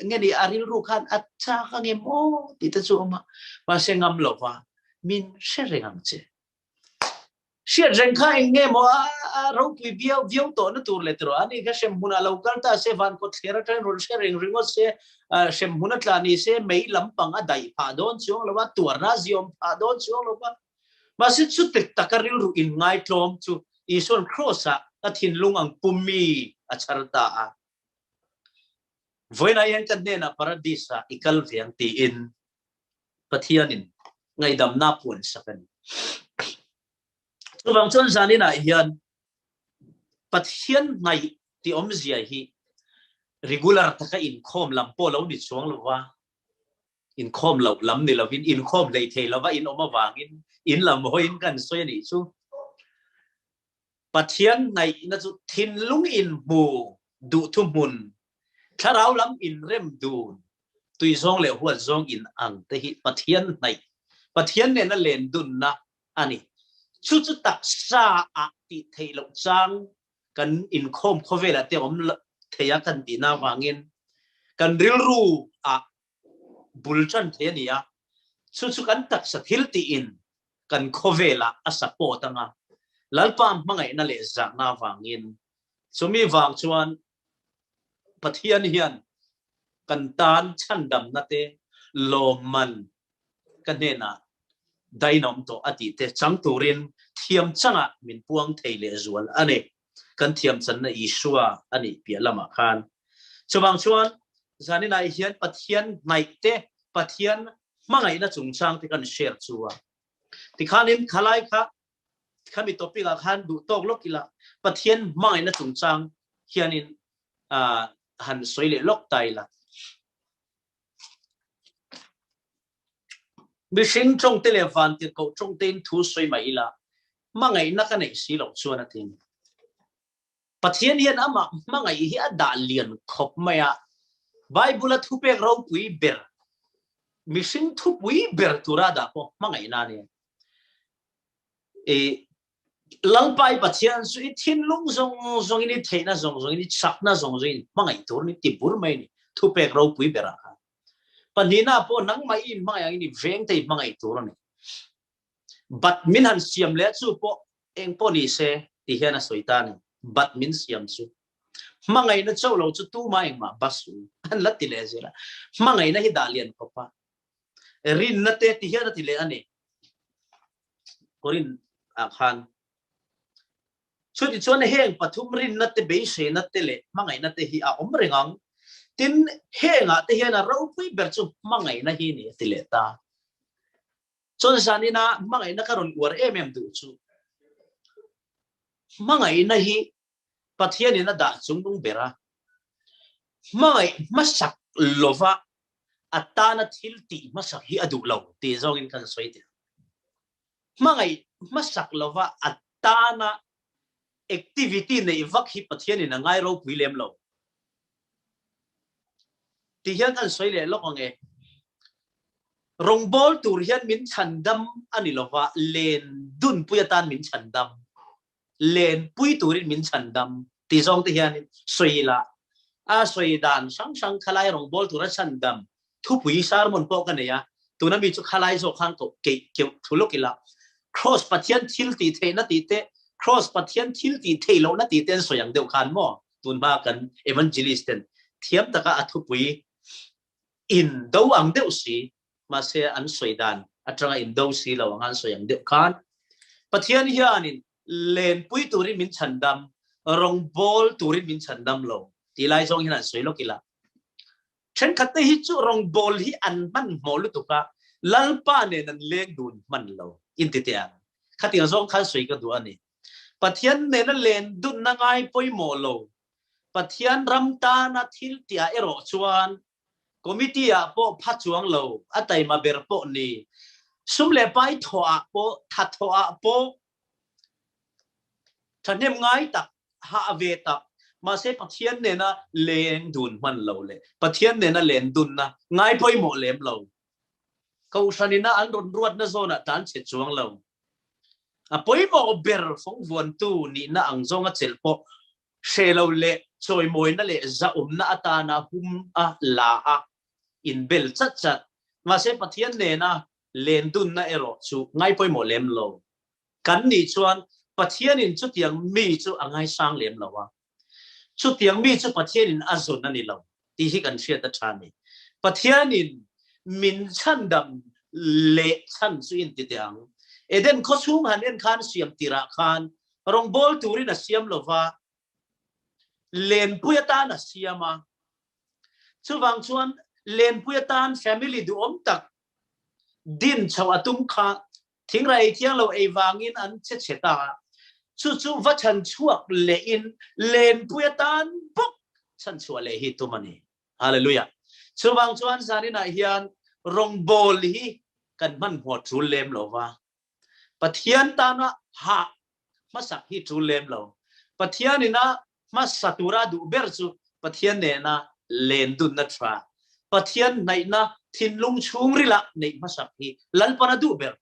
Nge ni a rilru khan a chak ange maw tih te chu awm a, mahse ngam lo va min hre reng ang che. Hriat reng kha eng nge maw a ropui viau viau tawh na tur leh tiraw ani kha hrem hmunah lo kal ta se van kawt thler atangin rawn hre reng ringawt se hrem hmun a tla ni se mei lampang a daih phah dawn chuang lo va tuarna a ziawm phah dawn chuang lo va mahse chuti taka rilru inngaitlawm chu Isuan Kraws-ah a thinlung ang pummi a chhar ta a. Vawiinah hian ka hnenah Paradis-ah i kal ve ang tiin Pathianin ngaihdamna a puan sak a ni. Chuvang chuan zaninah hian Pathian ngaih ti awmzia hi regular taka inkhawm lam pawh lo ni chuang lo va, inkhawm loh lam ni lovin inkhawm hlei thei lova in awm avangin in lam hawiin kan sawi a nih chu. Pathian ngaihna chu thinlung inhmu duh thuhmun, thlarau lam inrem dun, tui zawng leh huat zawng in ang te hi Pathian hnaih, Pathian nena len dunna. a ni. Chu chu taksa ah tih theih loh chang kan inkhawm khawvelah te awm thei a kan tihna avangin kan rilru ah bul tan thei a ni a, chu chu kan taksa thil tiin kan khawvelah a support anga Lalpa hmangaihna leh zahna avangin chumi vang chuan Pathian hian kan tan chhandamna te lawmman ka hnenah dainawm tawh a tih te chang turin thiam changah min puang thei leh zual a ni. Kan thiam channa Isua a nih piah lamah khan. Chuvang chuan zaninah hian Pathian hnaih te, Pathian hmangaihna chungchang te kan share chu a. Tikhanin khalai kha khami topic ah khan duh tawk lawk ila Pathian hmangaihna chungchang hianin han sawi leh lawk ta ila. Mihring tawngte leh vantirhkoh tawngtein thu sawi mai ila, hmangaihna ka neih si loh chuan a ti. Pathian hian amah hmangaih hi a dah lian khawp mai a, Bible-a thupek ropui ber, mihring thupui ber tura a dah pawh hmangaihna a ni. I Lalpa i Pathian chu i thinlung zawng zawngin, i theihna zawng zawngin, i chakna zawng zawngin hmangaih tur ni ti bur mai ni thupek ropui berah khan. Pahnihna pawh nangmah i inhmangaih angin i vengte i hmangaih tur a ni. Bat min han siam leh chu pawh eng pawh ni se ti hian a sawi ta a ni. Bat min siam chu hmangaihna chauh lo chu tumah engmah bas u an la ti leh zel a. Hmangaihna hi dah lian khawp a. Rinna te ti hian a ti leh a ni. Korin ah khan chuti chuan heng pathum rinna te beiseina te leh hmangaihna te hi a awm reng ang. Tin, hengah te hian a ropui ber chu hmangaihna hi ni a ti leh ta. Chuan zanina hmangaihna ka rawn uar em em duh chu hmangaihna hi Pathianin a dah chungnung ber a, hmangaih hmasak lova a tana thil tih hmasak hi a duh lo tih zawngin kan sawi teh. Hmangaih hmasak lova a tana activity neih vak hi Pathianin a ngai ropui lem lo tih hian kan sawi leh lawk ang e. Rawngbâwl tur hian min chhandam a ni lova, len dunpui atan min chhandam. Lenpui turin min chhandam ti zawng te hian sawi ila a sawi dan hrang hrang khalai rawngbâwl tura chhandam thupui sermon pawh ka nei a, tuna mi chu khalai zawk khan koh keih keuh thu lawk ila Kraws Pathian thil tih theihna tih te Kraws Pathian thil tih theih lohna tih te an sawi ang deuh khan maw tunhma kan evangelist ten thiam taka a thupui in do ang deuh si mahse an sawi dan atanga indo si lo anga an sawi ang deuh khan Pathian hianin lenpui turin min chhandam, rawngbawl turin min chhandam lo tih lai zawng hian an sawi lawk ila. Thenkhat te hi chu rawngbawl hi an hmanhmawh lutuk a, Lalpa nen an leng dun hman lo inti teh ang. Khatiang zawng khan sawi ka duh a ni. Pathian nena len dunna ngai pawimawh lo, Pathian ram tana thil tihah erawh chuan Committee ah pawh pha chuang lo, a taima ber pawh ni. Sum leh pai thawh ah pawh, tha thawh ah pawh thahnem ngai tak, hah ve tak, mahse Pathian nena leng dun hman lo leh Pathian nena len dunna ngai pawimawh lem lo. Kohhran ina an rawn ruatna zawnah tlan chhe chuang lo. A pawimawh ber fawngvuantu nihna ang zawnga chelh pawh hre lo leh chawimawina leh zahawmna atana hum a la a inbel chat chat. Mahse Pathian nena lendunna erawh chu ngaipawimawh lem lo. Kan nih chuan Pathianin chutiang mi chu a ngaisang lem lo a, chutiang mi chu Pathianin a zawn a ni lo tih hi kan hriat a tha a ni. Pathianin min chhandam leh chhan chu inti teh ang. Eden khawchhung han en khan siam tirah khan Rawngbawl turin a siam lo va, lenpui atan a siam a. Chuvang chuan lenpui atan family duhawm tak din chhoh a tum kha thingra ei thiang lo ei vangin an che chhe ta a. Chu chu va chhan chhuak lehin lenpui atan bawk chhan chhuah leh hi tum a ni. Hallelujah. Chuvang chuan zaninah hian rawngbawl hi kan hmanhmawh tul lem lo va. Pathian tana hah hmasak hi tul lem lo. Pathian ina hmasa tura duh ber chu Pathian nena len dunna tha, Pathian hnaihna thinlung chhungrila neih hmasak hi Lalpan a duh ber.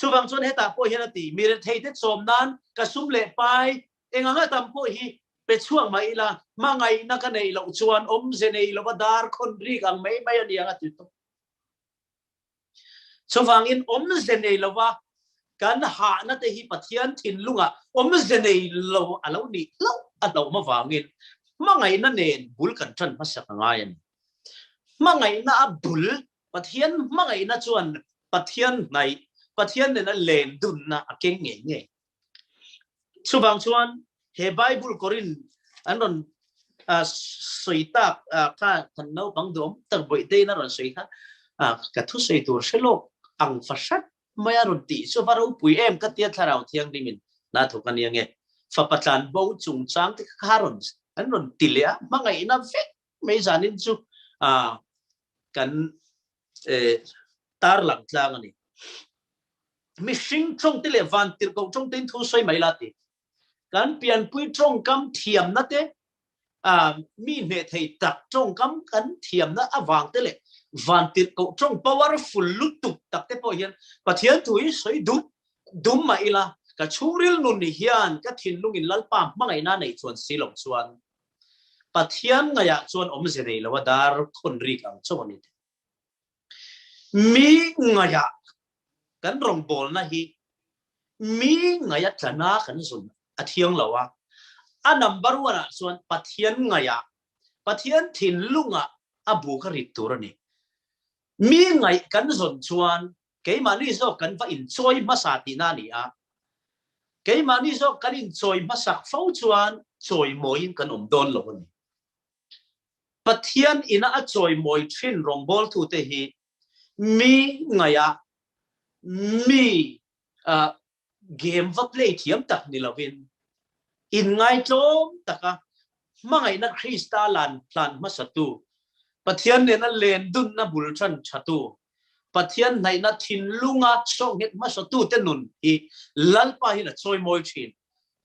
Chuvang chuan hetah pawh hian a ti, Mi retheite chawm nan ka sum leh pai eng anga tam pawh hi pe chhuak mah ila, hmangaihna ka neih loh chuan awmze nei lova dar khawn rik ang mai mai a ni ang a ti tawp. Chuvangin awmze nei lova kan hahna te hi Pathian thinlungah awmze nei lo a lo nih hlauh a hlauhma vangin hmangaihna nen bul kan ṭan hmasak a ngai a ni. Hmangaihna a bul, Pathian hmangaihna chuan Pathian hnaih, Pathian nena len dunna a keng ngei ngei. Chuvang chuan he Bible Korin an rawn sawi tak kha kan naupang duhawm tak Bawihteiin a rawn sawi kha ka thusawi tur hre lawk ang fahrat mai a rawn tih chu va ropui em ka tia Thlarau Thianghlimin hna thawk a nia nge fapa tlan bo chungchang te kha rawn an rawn ti leh a hmangaihna vek mai zanin chu kan tarlang tlang a ni. Mihring tawngte leh vantirhkoh tawngtein thu sawi mai la ti. Kan pianpui tawngkam thiamna te, mi hneh thei tak tawngkam kan thiamna avang te leh vantirhkoh tawng powerful lutuk tak te pawh hian Pathian thu hi sawi dum dum mah ila ka chhungril nun hian ka thinlungin Lalpa hmangaihna neih chuan si lo chuan Pathian ngaihah chuan awmze nei lo a dar khawn rik ang chauh a ni. Mi ngaihah kan rawngbawlna hi mi ngaih a tlana kan zun a thiang lo a, a number one ah chuan Pathian ngaihah, Pathian thinlungah a bu kha rit tur a ni. Mi ngaih kan zawn chuan keimahni zawk kan va inchawi hmasa tihna a ni a, keimahni zawk kan inchawi hmasak fo chuan chawimawiin kan awm dawn lo a ni. Pathian ina a chawimawi thin rawngbawltute hi mi ngaihah mi game va play thiam tak ni lovin inngaitlawm taka hmangaihna Krista lan hlan hmasatu, Pathian nena len dunna bul tan thatu, Pathian hnaihna thinlunga sawhnghet hmasatute nun hi Lalpa hian a chawimawi thin.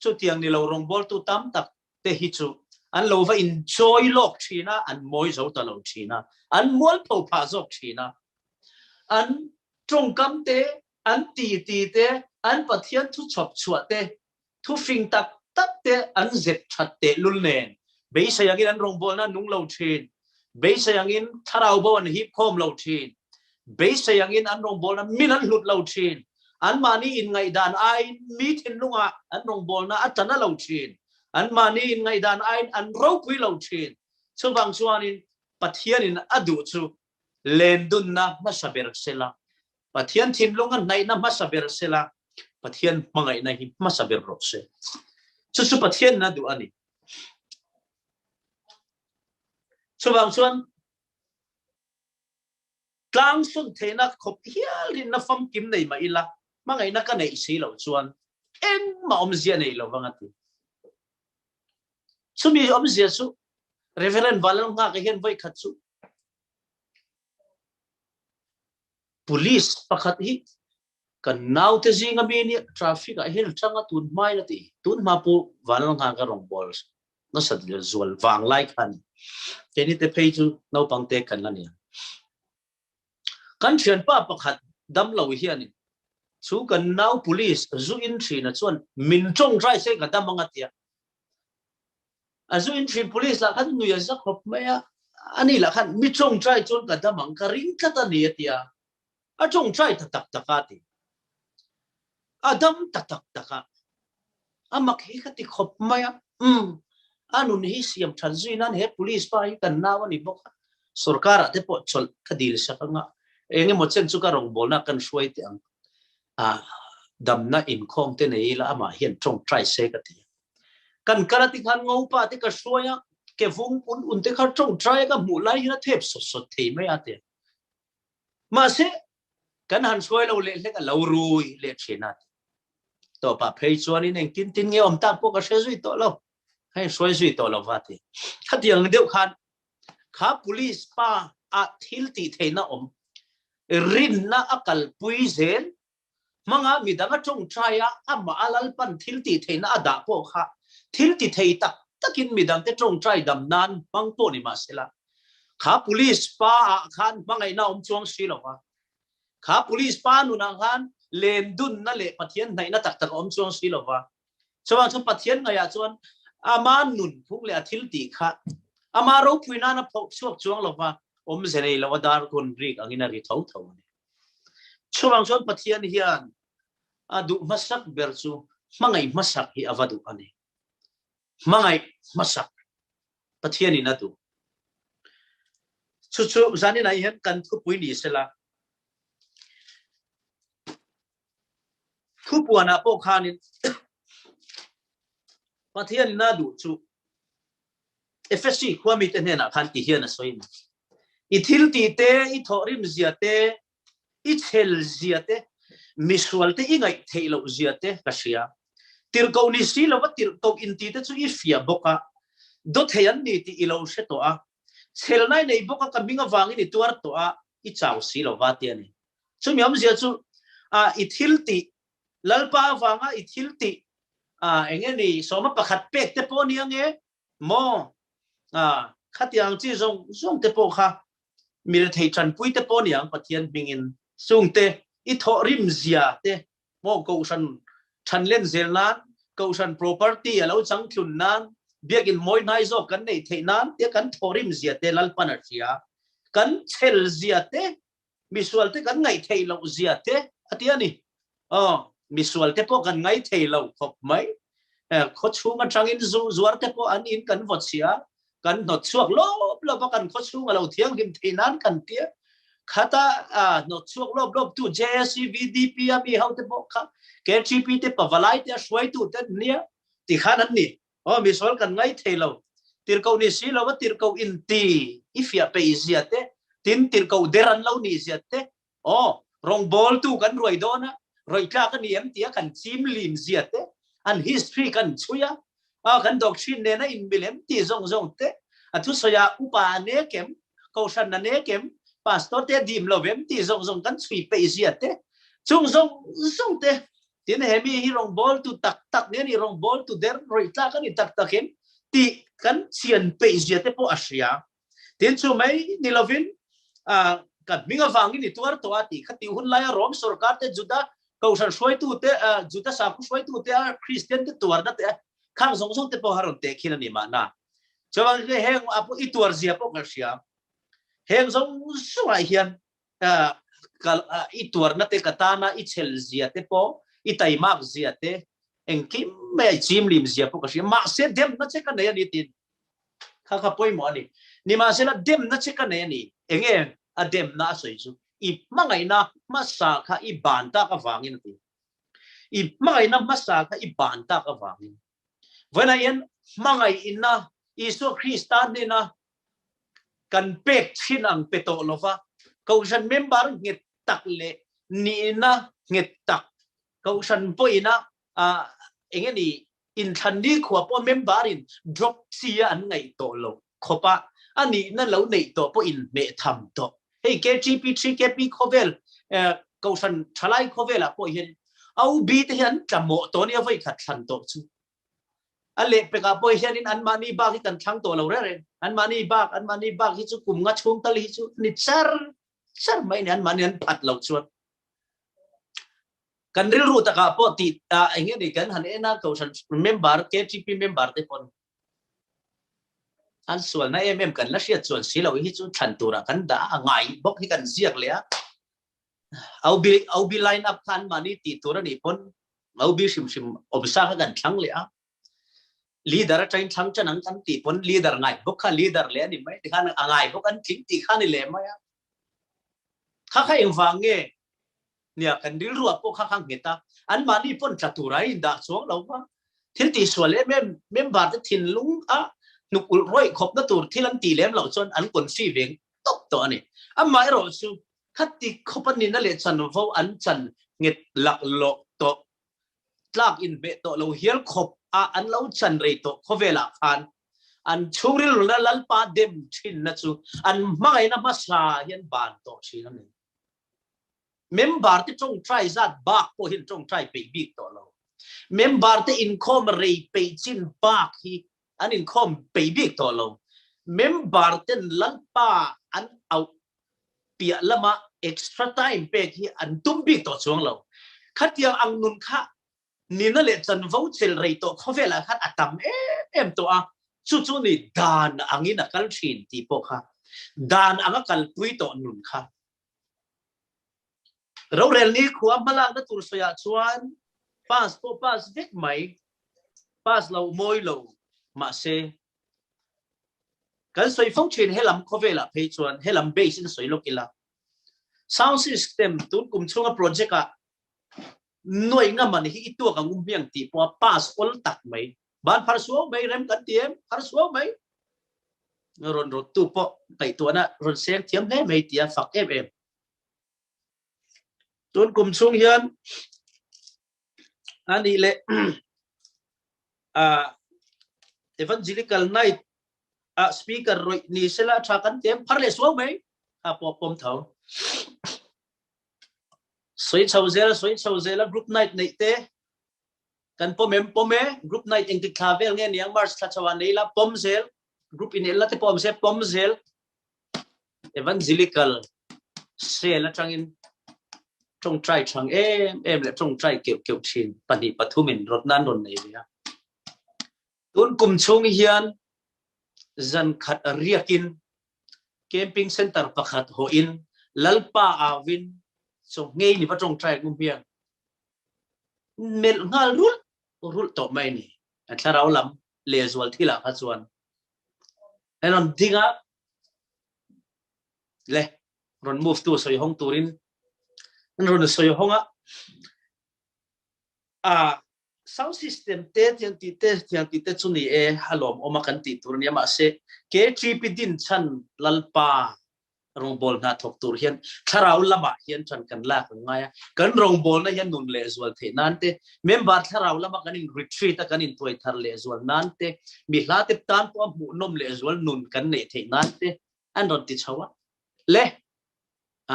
Chutiang ni lo rawngbawltu tam tak te hi chu an lo va inchawi lawk thin a, an mawi zo ta lo thin a, an mualpho phah zawk thin a. An tawngkam te, an titi te, an Pathian thu chhawp chhuah te, thufing tak tak te an zep that tehlul nen beisei angin an rawngbawlna an nung lo thin, beisei angin thlarau bo an hip khawm lo thin, beisei angin an rawngbawlna min an hlut lo thin, anmahni inngaihdan aiin mi thinlungah an rawngbawlna a tla na lo thin, anmahni inngaihdan aiin an ropui lo thin. Chuvang chuanin Pathianin a duh chu lendunna hmasa ber sela, Pathian thinlunga hnaihna hmasa ber sela, Pathian hmangaihna hi hmasa ber rawh se. Chu chu Pathianin a duh a ni. Chuvang chuan tlang sun theihna khawp hial rinna famkim nei mah ila, hmangaihna ka neih si loh chuan engmah awmzia nei lo vang a ti. Chumi awmzia chu Reverend Vanlalnghaka hian vawi khat chu Police pakhat hi kan naute zinga mi nia traffic ah hian a tang a tun hmain a ti. Tun hma pawh Vanlalnghaka rawngbâwl nasat leh zual vang lai khan keini te phei chu naupang te kan la nia. Kan thianpa pakhat damlo hianin chu kan nau police zu in thina chuan min tawngtai se ka dam ang a tia. A zu in thin police lah khan nui a za khawp mai a, ani lah khan mi tawngtai chuan ka dam ang ka ring tlat a ni a tia. A tawngtai ta tak tak a ti. A dam ta tak tak a. A mak hi ka ti khawp mai a, umm a nun hi siam that zui nan he police pa hi kan nau a ni bawk a, sorkar ah te pawh chawlh ka dil sak anga eng emaw chen chu ka rawngbawlna kan hruai teh ang. A damna inkhawm te nei ila amah hian tawngtai se ka ti a. Kan kal a ti khan ngopa te ka hruai a, ke vung un un te kha tawngtai a ka hmuh lai hian a thep sawt sawt thei mai a ti a. Mahse, kan han hruai lo leh hlek a lo rui leh thin a ti. Tawpah phei chuanin engtin tin nge awm tak pawh ka hre zui tawh lo. Hei hruai zui tawh lo va ti. Khatiang deuh khan kha police pa a thil tih theihna awm rinna a kalpui zel hmanga midang a tawngtai a amah a Lalpan thil tih theihna a dah pawh kha thil ti thei tak takin midangte tawngtai dam nan hmang pawh ni mahsela kha police pa ah khan hmangaihna awm chuang si lo va kha police pa nunah khan Len dunna leh Pathian hnaihna tak tak a awm chuang si lova. Chuvang chuan Pathian ngaihah chuan ama nunphung leh a thil tih kha ama ropui nan a phoh chhuak chuang lova, awmze nei lo a darkawn rik angin a ri tho tho a ni. Chuvang chuan Pathian hian a duh hmasak ber chu hmangaih hmasak hi a va duh a ni. Hmangaih hmasak Pathianin a duh. Chu chu zaninah hian kan thupui ni sela. Thupuanah pawh khanin Pathianin a duh chu Efesi khua mite hnenah khan ti hian a sawi a ni. I thil tih te, i thawhrim zia te, i chhel zia te, misual te i ngaih theih loh zia te ka hria. Tirhkoh ni si lova tirhkoh inti te chu i fiah bawk a, dawthei an ni tih i lo hre tawh a, chhelna i nei bawk a, ka hming avangin i tuar tawh a, i chau si lova ti a ni. Chumi awmzia chu a i thil tih, Lalpa avanga i thil tih a eng nge ni sawma pakhat pek te pawh nia nge maw? A khatiang chi zawng zawng te pawh kha mi rethei tanpui te pawh niang Pathian hmingin chungte i thawhrim zia te maw kohhran thanlen zel nan, kohhran property a lo changtlun nan, biakin mawi hnai zawk kan neih theih nan tia kan thawhrim zia te Lalpan a hria. Kan chhel zia te misual te kan ngaih theih loh zia te a ti a ni. Aw, misual te pawh kan ngai thei lo khawp mai. Khaw chhung atangin zu zuar te pawh an in kan vaw chhia, kan hnawt chhuak lawp lawp a, kan khaw chhung a lo thianghlim thei nan kan tia. Khata hnawt chhuak lawp lawp tu JAC, VDP a mi ho te pawh kha KTP te pavalai te a hruaitu te an nia ti khan an ni. Aw, misual kan ngai thei lo. Tirhkoh ni si lo a tirhkoh inti i fiah peih zia te, tin tirhkoh der an lo nih zia te, aw, rawngbawltu kan ruai dawn a, rawih tlak a ni em tia kan chim lim zia te, an history kan chhui a, aw, kan doctrine nena inmil em ti zawng zawng te, a thusawi ah upa a nek em, kohhran a nek em, pastor te a dim lo em ti zawng zawng kan chhui peih zia te, chung zawng zawng te Tin, he mi hi rawngbawltu tak tak nge ni, rawngbawltu der rawih tlak a ni tak takin tih kan chian peih zia te pawh a hria. Tin, chu mai ni lovin ka hming avangin i tuar tawh a tih kha tih hun laia Rom sorkar te, Juda kohhran hruaitu te, Juda sakhaw hruaitu te, Kristian te tuarna te khang zawng zawng te pawh a rawn tehkhin a ni mahna. Chuan heng i tuar zia pawh ka hria. Heng zawng zawngah hian i tuarna te ka tana i chhel zia te pawh i taimak zia te engkim mai i chimlim zia pawh ka hria mahse demna che ka nei a ni tin kha kha pawimawh a ni nimahsela demna che ka nei a ni enge a demna a sawi chu i hmangaihna hmasa kha i ban tak avangin a ti i hmangaihna hmasa kha i ban tak avangin vawiinah hian hmangaihna Isua Krista hnena kan pek thin ang pe tawh lova, Kohhran member nghet tak leh nihna nghet tak, Kohhran pawhin a eng eni inthlan nikhua pawh member in drop chi a an ngaih tawh lo khawp a, a nihna lo neih tawh pawh in hmeh tham tawh. Hei KTP, 3KP khawvel, Kohhran thalai khawvelah pawh hian OB te hi an tla mawh tawh ania vawi khat thlan tawh chu. A lehpekah pawh hianin anmahni bak hi kan thlang tawh lo reng reng. Anmahni bak, anmahni bak hi chu kum nga chhung tal hi chu ni char char mai ni anmahni an phat lo chuan. Kan rilru takah pawh tih eng nge ni kan han en a kohhran member KTP member te pawn an sualna em em kan la hriat chuan si lo hi chu thlan turah kan dah a ngai bawk hi kan ziak leh a. OB OB line up kha anmahni tih tur a nih pawn OB hrim hrim awmsa kha kan thlang leh a. Leader atangin thlang tan ang kan tih pawn leader ngai bawk kha leader leh a ni mai tikhan a ngai bawk an tling tih kha a ni leh mai a. Kha kha engvang nge nia kan rilruah pawh kha kha nghet a, anmahni pawn tla tura indah chuang lo va. Thil tihsual em em member te thinlung a hnuk ulh rawih khawpna tur thil an tih lem loh chuan an confi ve tawp tawh a ni. Amaherawh chu Khati khawp a nihna leh chanvo an chan nghet laklawh tawh, tlak inhmeh tawh lo hial khawp a an lo chan rei tawh khawvelah khan an chhungril runa Lalpa dem thinna chu an hmangaihna hmasa hian ban tawh thin a ni. Member te tawngtai zat bak pawh hian tawngtai peih bik tawh lo. Member te inkhawm rei peih chin bak hi an inkhawm peih bik tawh lo. Member ten Lalpa an auh piah lama extra time pek hi an tum bik tawh chuang lo. Khatiang ang nun kha nihna leh chanvo chelh rei tawh khawvelah khan a tam em em tawh a, chu chu ni dan angin a kal thin tih pawh kha dan anga kalpui tawh nun kha. Rorel ni khua hmalakna tur sawiah chuan pass pawh pass vek mai, pass lo mawi lo mahse kan sawi fo thin helam khawvelah phei chuan helam base in sawi lawk ila sound system tun kum chhunga project ah nuaih nga man hi i tuak ang um hmiang tih pawh a pass awl tak mai ban phar suau mai rem kan ti em phar suau mai rawn rawt tu pawh ngaihtuahna rawn seng thiam hle mai tia fak em em tun kum chhung hian ani leh a evangelical night a speaker roi ni sela tha kan tem phar leh suau mai a pawh pawm tho Sawi chho zel a, sawi chho zel a, group night neih te kan pawm em? Pawm e, group night engtik thla vel nge niang March thla chho ah nei ila pawm zel, group in elna te pawh awm se pawm zel. Evangelical cell atangin tawngtai thang em em leh tawngtai keuh keuh thin pahnih pathumin rawtna an rawn nei ve a. Tun kum chhung hian zan khat riakin Camping center pakhat hawhin Lalpa auin chaw ngei ni va tawngtai ang um hian melh nghal rulh rulh tawh mai a ni. A thlarau lam lehzual thilah kha chuan an rawn ding a, le rawn move tu sawi hawng turin an rawn sawi hawng a, a Sound system te thiang tih te thiang tih te chu ni e a lawmawm a kan tih tur a nia mahse KTP din chhan Lalpa rawngbawl hna thawk tur hian thlarau lamah hian ṭan kan lak ang ngai a kan rawngbawlna hian nun leh zual theih nan te member thlarau lama kan in retreat a kan in tuai thar leh zual nan te mi hla te tan pawh a hmuhnawm leh zual nun kan neih theih nan te an rawn ti chho a le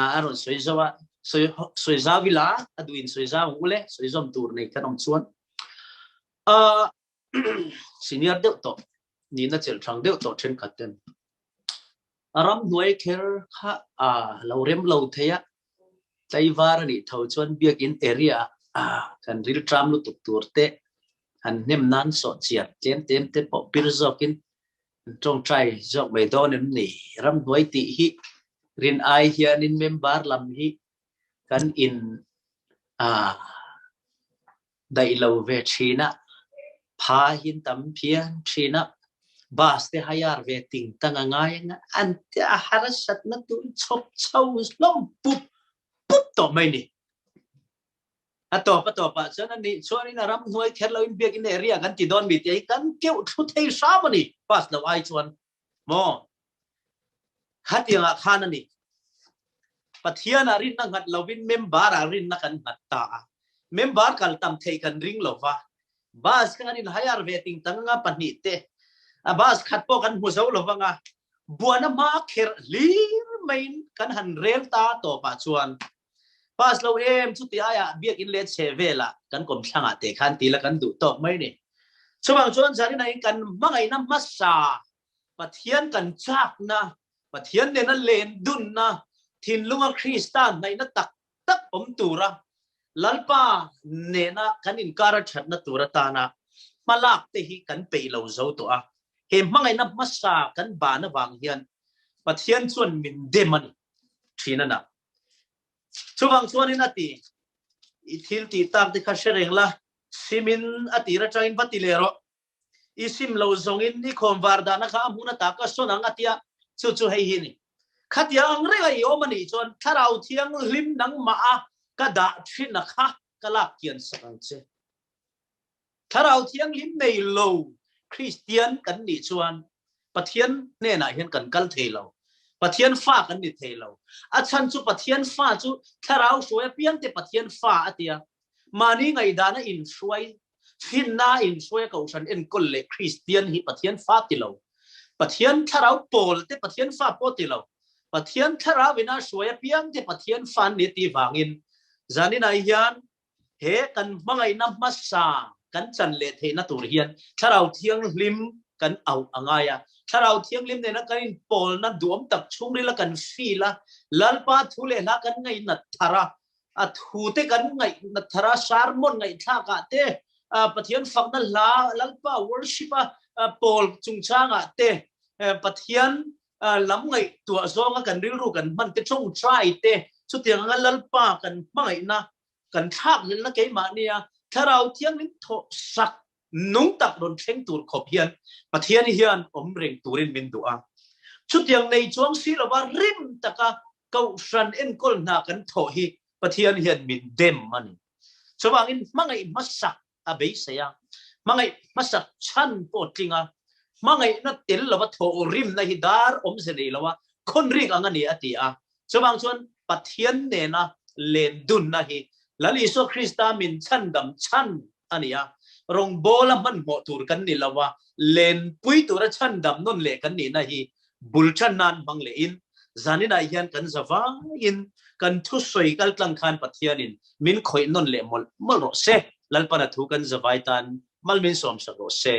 a rawn sawi zo a sawi sawi zau ila a duhin sawi zau ang ule sawi zawm tur nei kan awm chuan a senior deuh tawh nihna chelh thang deuh tawh thenkhat ten a ram hnuai kher kha a lo rem lo thei a tlaivar a nih tho chuan biakin area a kan ril tram lutuk tur te han hnem nan sawh chiar tlem tlem te pawh pir zawkin Tawngtai zawk mai dawn em ni? Ramhnuai tih hi rin ai hianin member lam hi kan in daih lo ve thin a, pha hin tam phian thin a, bus te hire ve ting tang a ngai ang a, an te a harsatna tur chhawp chho hlawm pup pup tawh mai ni. A tawp a tawpah chuan a nih chuanin a ram hnuai kher loin biakinn area kan ti dawn mi tih hi kan keuh thu thei hram a ni pass lo ai chuan maw khatiangah khan a ni Pathian ah rinna nghat lovin member ah rinna kan nghat ta a member kal tam thei kan ring lova bus kan in hire ve ting tang anga pahnih te a bus khat pawh kan hmu zo lovanga buana hma kher hlir maiin kan han rel ta tawpah chuan Pass lo em chuti aiah biakinn leh chhe velah kan kawmthlangah te khan tila kan duh tawk mai ni. Chuvang chuan Zarina in kan hmangaihna hmasa, Pathian kan chakna, Pathian nena len dunna, thinlunga Krista hnaihna tak tak awm tura Lalpa nena kan inkar a thatna tur atana hmalak te hi kan peih lo zo tawh a. He hmangaihna hmasa kan ban avang hian Pathian chuan min dem a ni thin a na. Chuvang chuanin a ti, I thil tih tak te kha hre reng la, simin a tir atangin va ti leh rawh. I sim lo zawngin i khawm var dahna kha a hmun ata ka sawn ang a tia, chu chu hei hi a ni. Khatia ang renga i awm a nih chuan Thlarau Thianghlim nangmah a ka dah thin a kha ka lak kian sak ang che. Thlarau Thianghlim nei lo Kristian kan nih chuan Pathian hnenah hian kan kal thei lo. Pathian fa kan ni thei lo. A chhan chu Pathian fa chu Thlarau hruai apiangte Pathian fa a tia. Mahni ngaihdana inhruai, finna inhruai a kohhran enkawl leh Kristian hi Pathian fa ti lo. Pathian Thlarau pawl te Pathian fa pawh ti lo. Pathian Thlarau ina hruai apiangte Pathian fa an ni tih vangin zaninah hian He kan hmangaihna hmasa kan chan leh theihna tur hian Thlarau Thianghlim kan auh a ngai a. Thlarau Thianghlim nena kan inpawlna duhawm tak chhungrila kan feel a, Lalpa thu leh hla kan ngaihnat thar a. A thu te kan ngaih thar a, sermon ngaihthlak ah te, Pathian fakna hla Lalpa worship a pawl chungchangah te, Pathian lam ngaihtuah zawnga kan rilru kan hman te, tawngtai te, chutiang anga Lalpa kan hmangaihna kan thlakhlelhna keimahnia Thlarau Thianghlim thawh sak nung tak rawn thleng tur khawp hian Pathian hian awm reng turin min duh a. Chutiang nei chuang si lova rim taka Kohhran enkawl hna kan thawh hi Pathian hian min dem a ni. Chuvangin hmangaih hmasak a beisei a, hmangaih hmasak chhan pawh tling a, hmangaihna tel lova thawh rimna hi dar awmze nei lo a, khawn rik ang a ni a ti a. Chuvang chuan Pathian nena len dunna hi Lal Isua Krista min chhandam chhan a ni a, rawngbawla hmanhmawh tur kan ni lo a, lenpui tura chhandam nawn leh kan nihna hi bul tan nan hmang lehin zaninah hian kan za vaiin kan thusawi kaltlang khan Pathianin min khawih nawn leh mawlh mawlh rawh se. Lalpana thu kan za vai tan mal min sawmsak rawh se.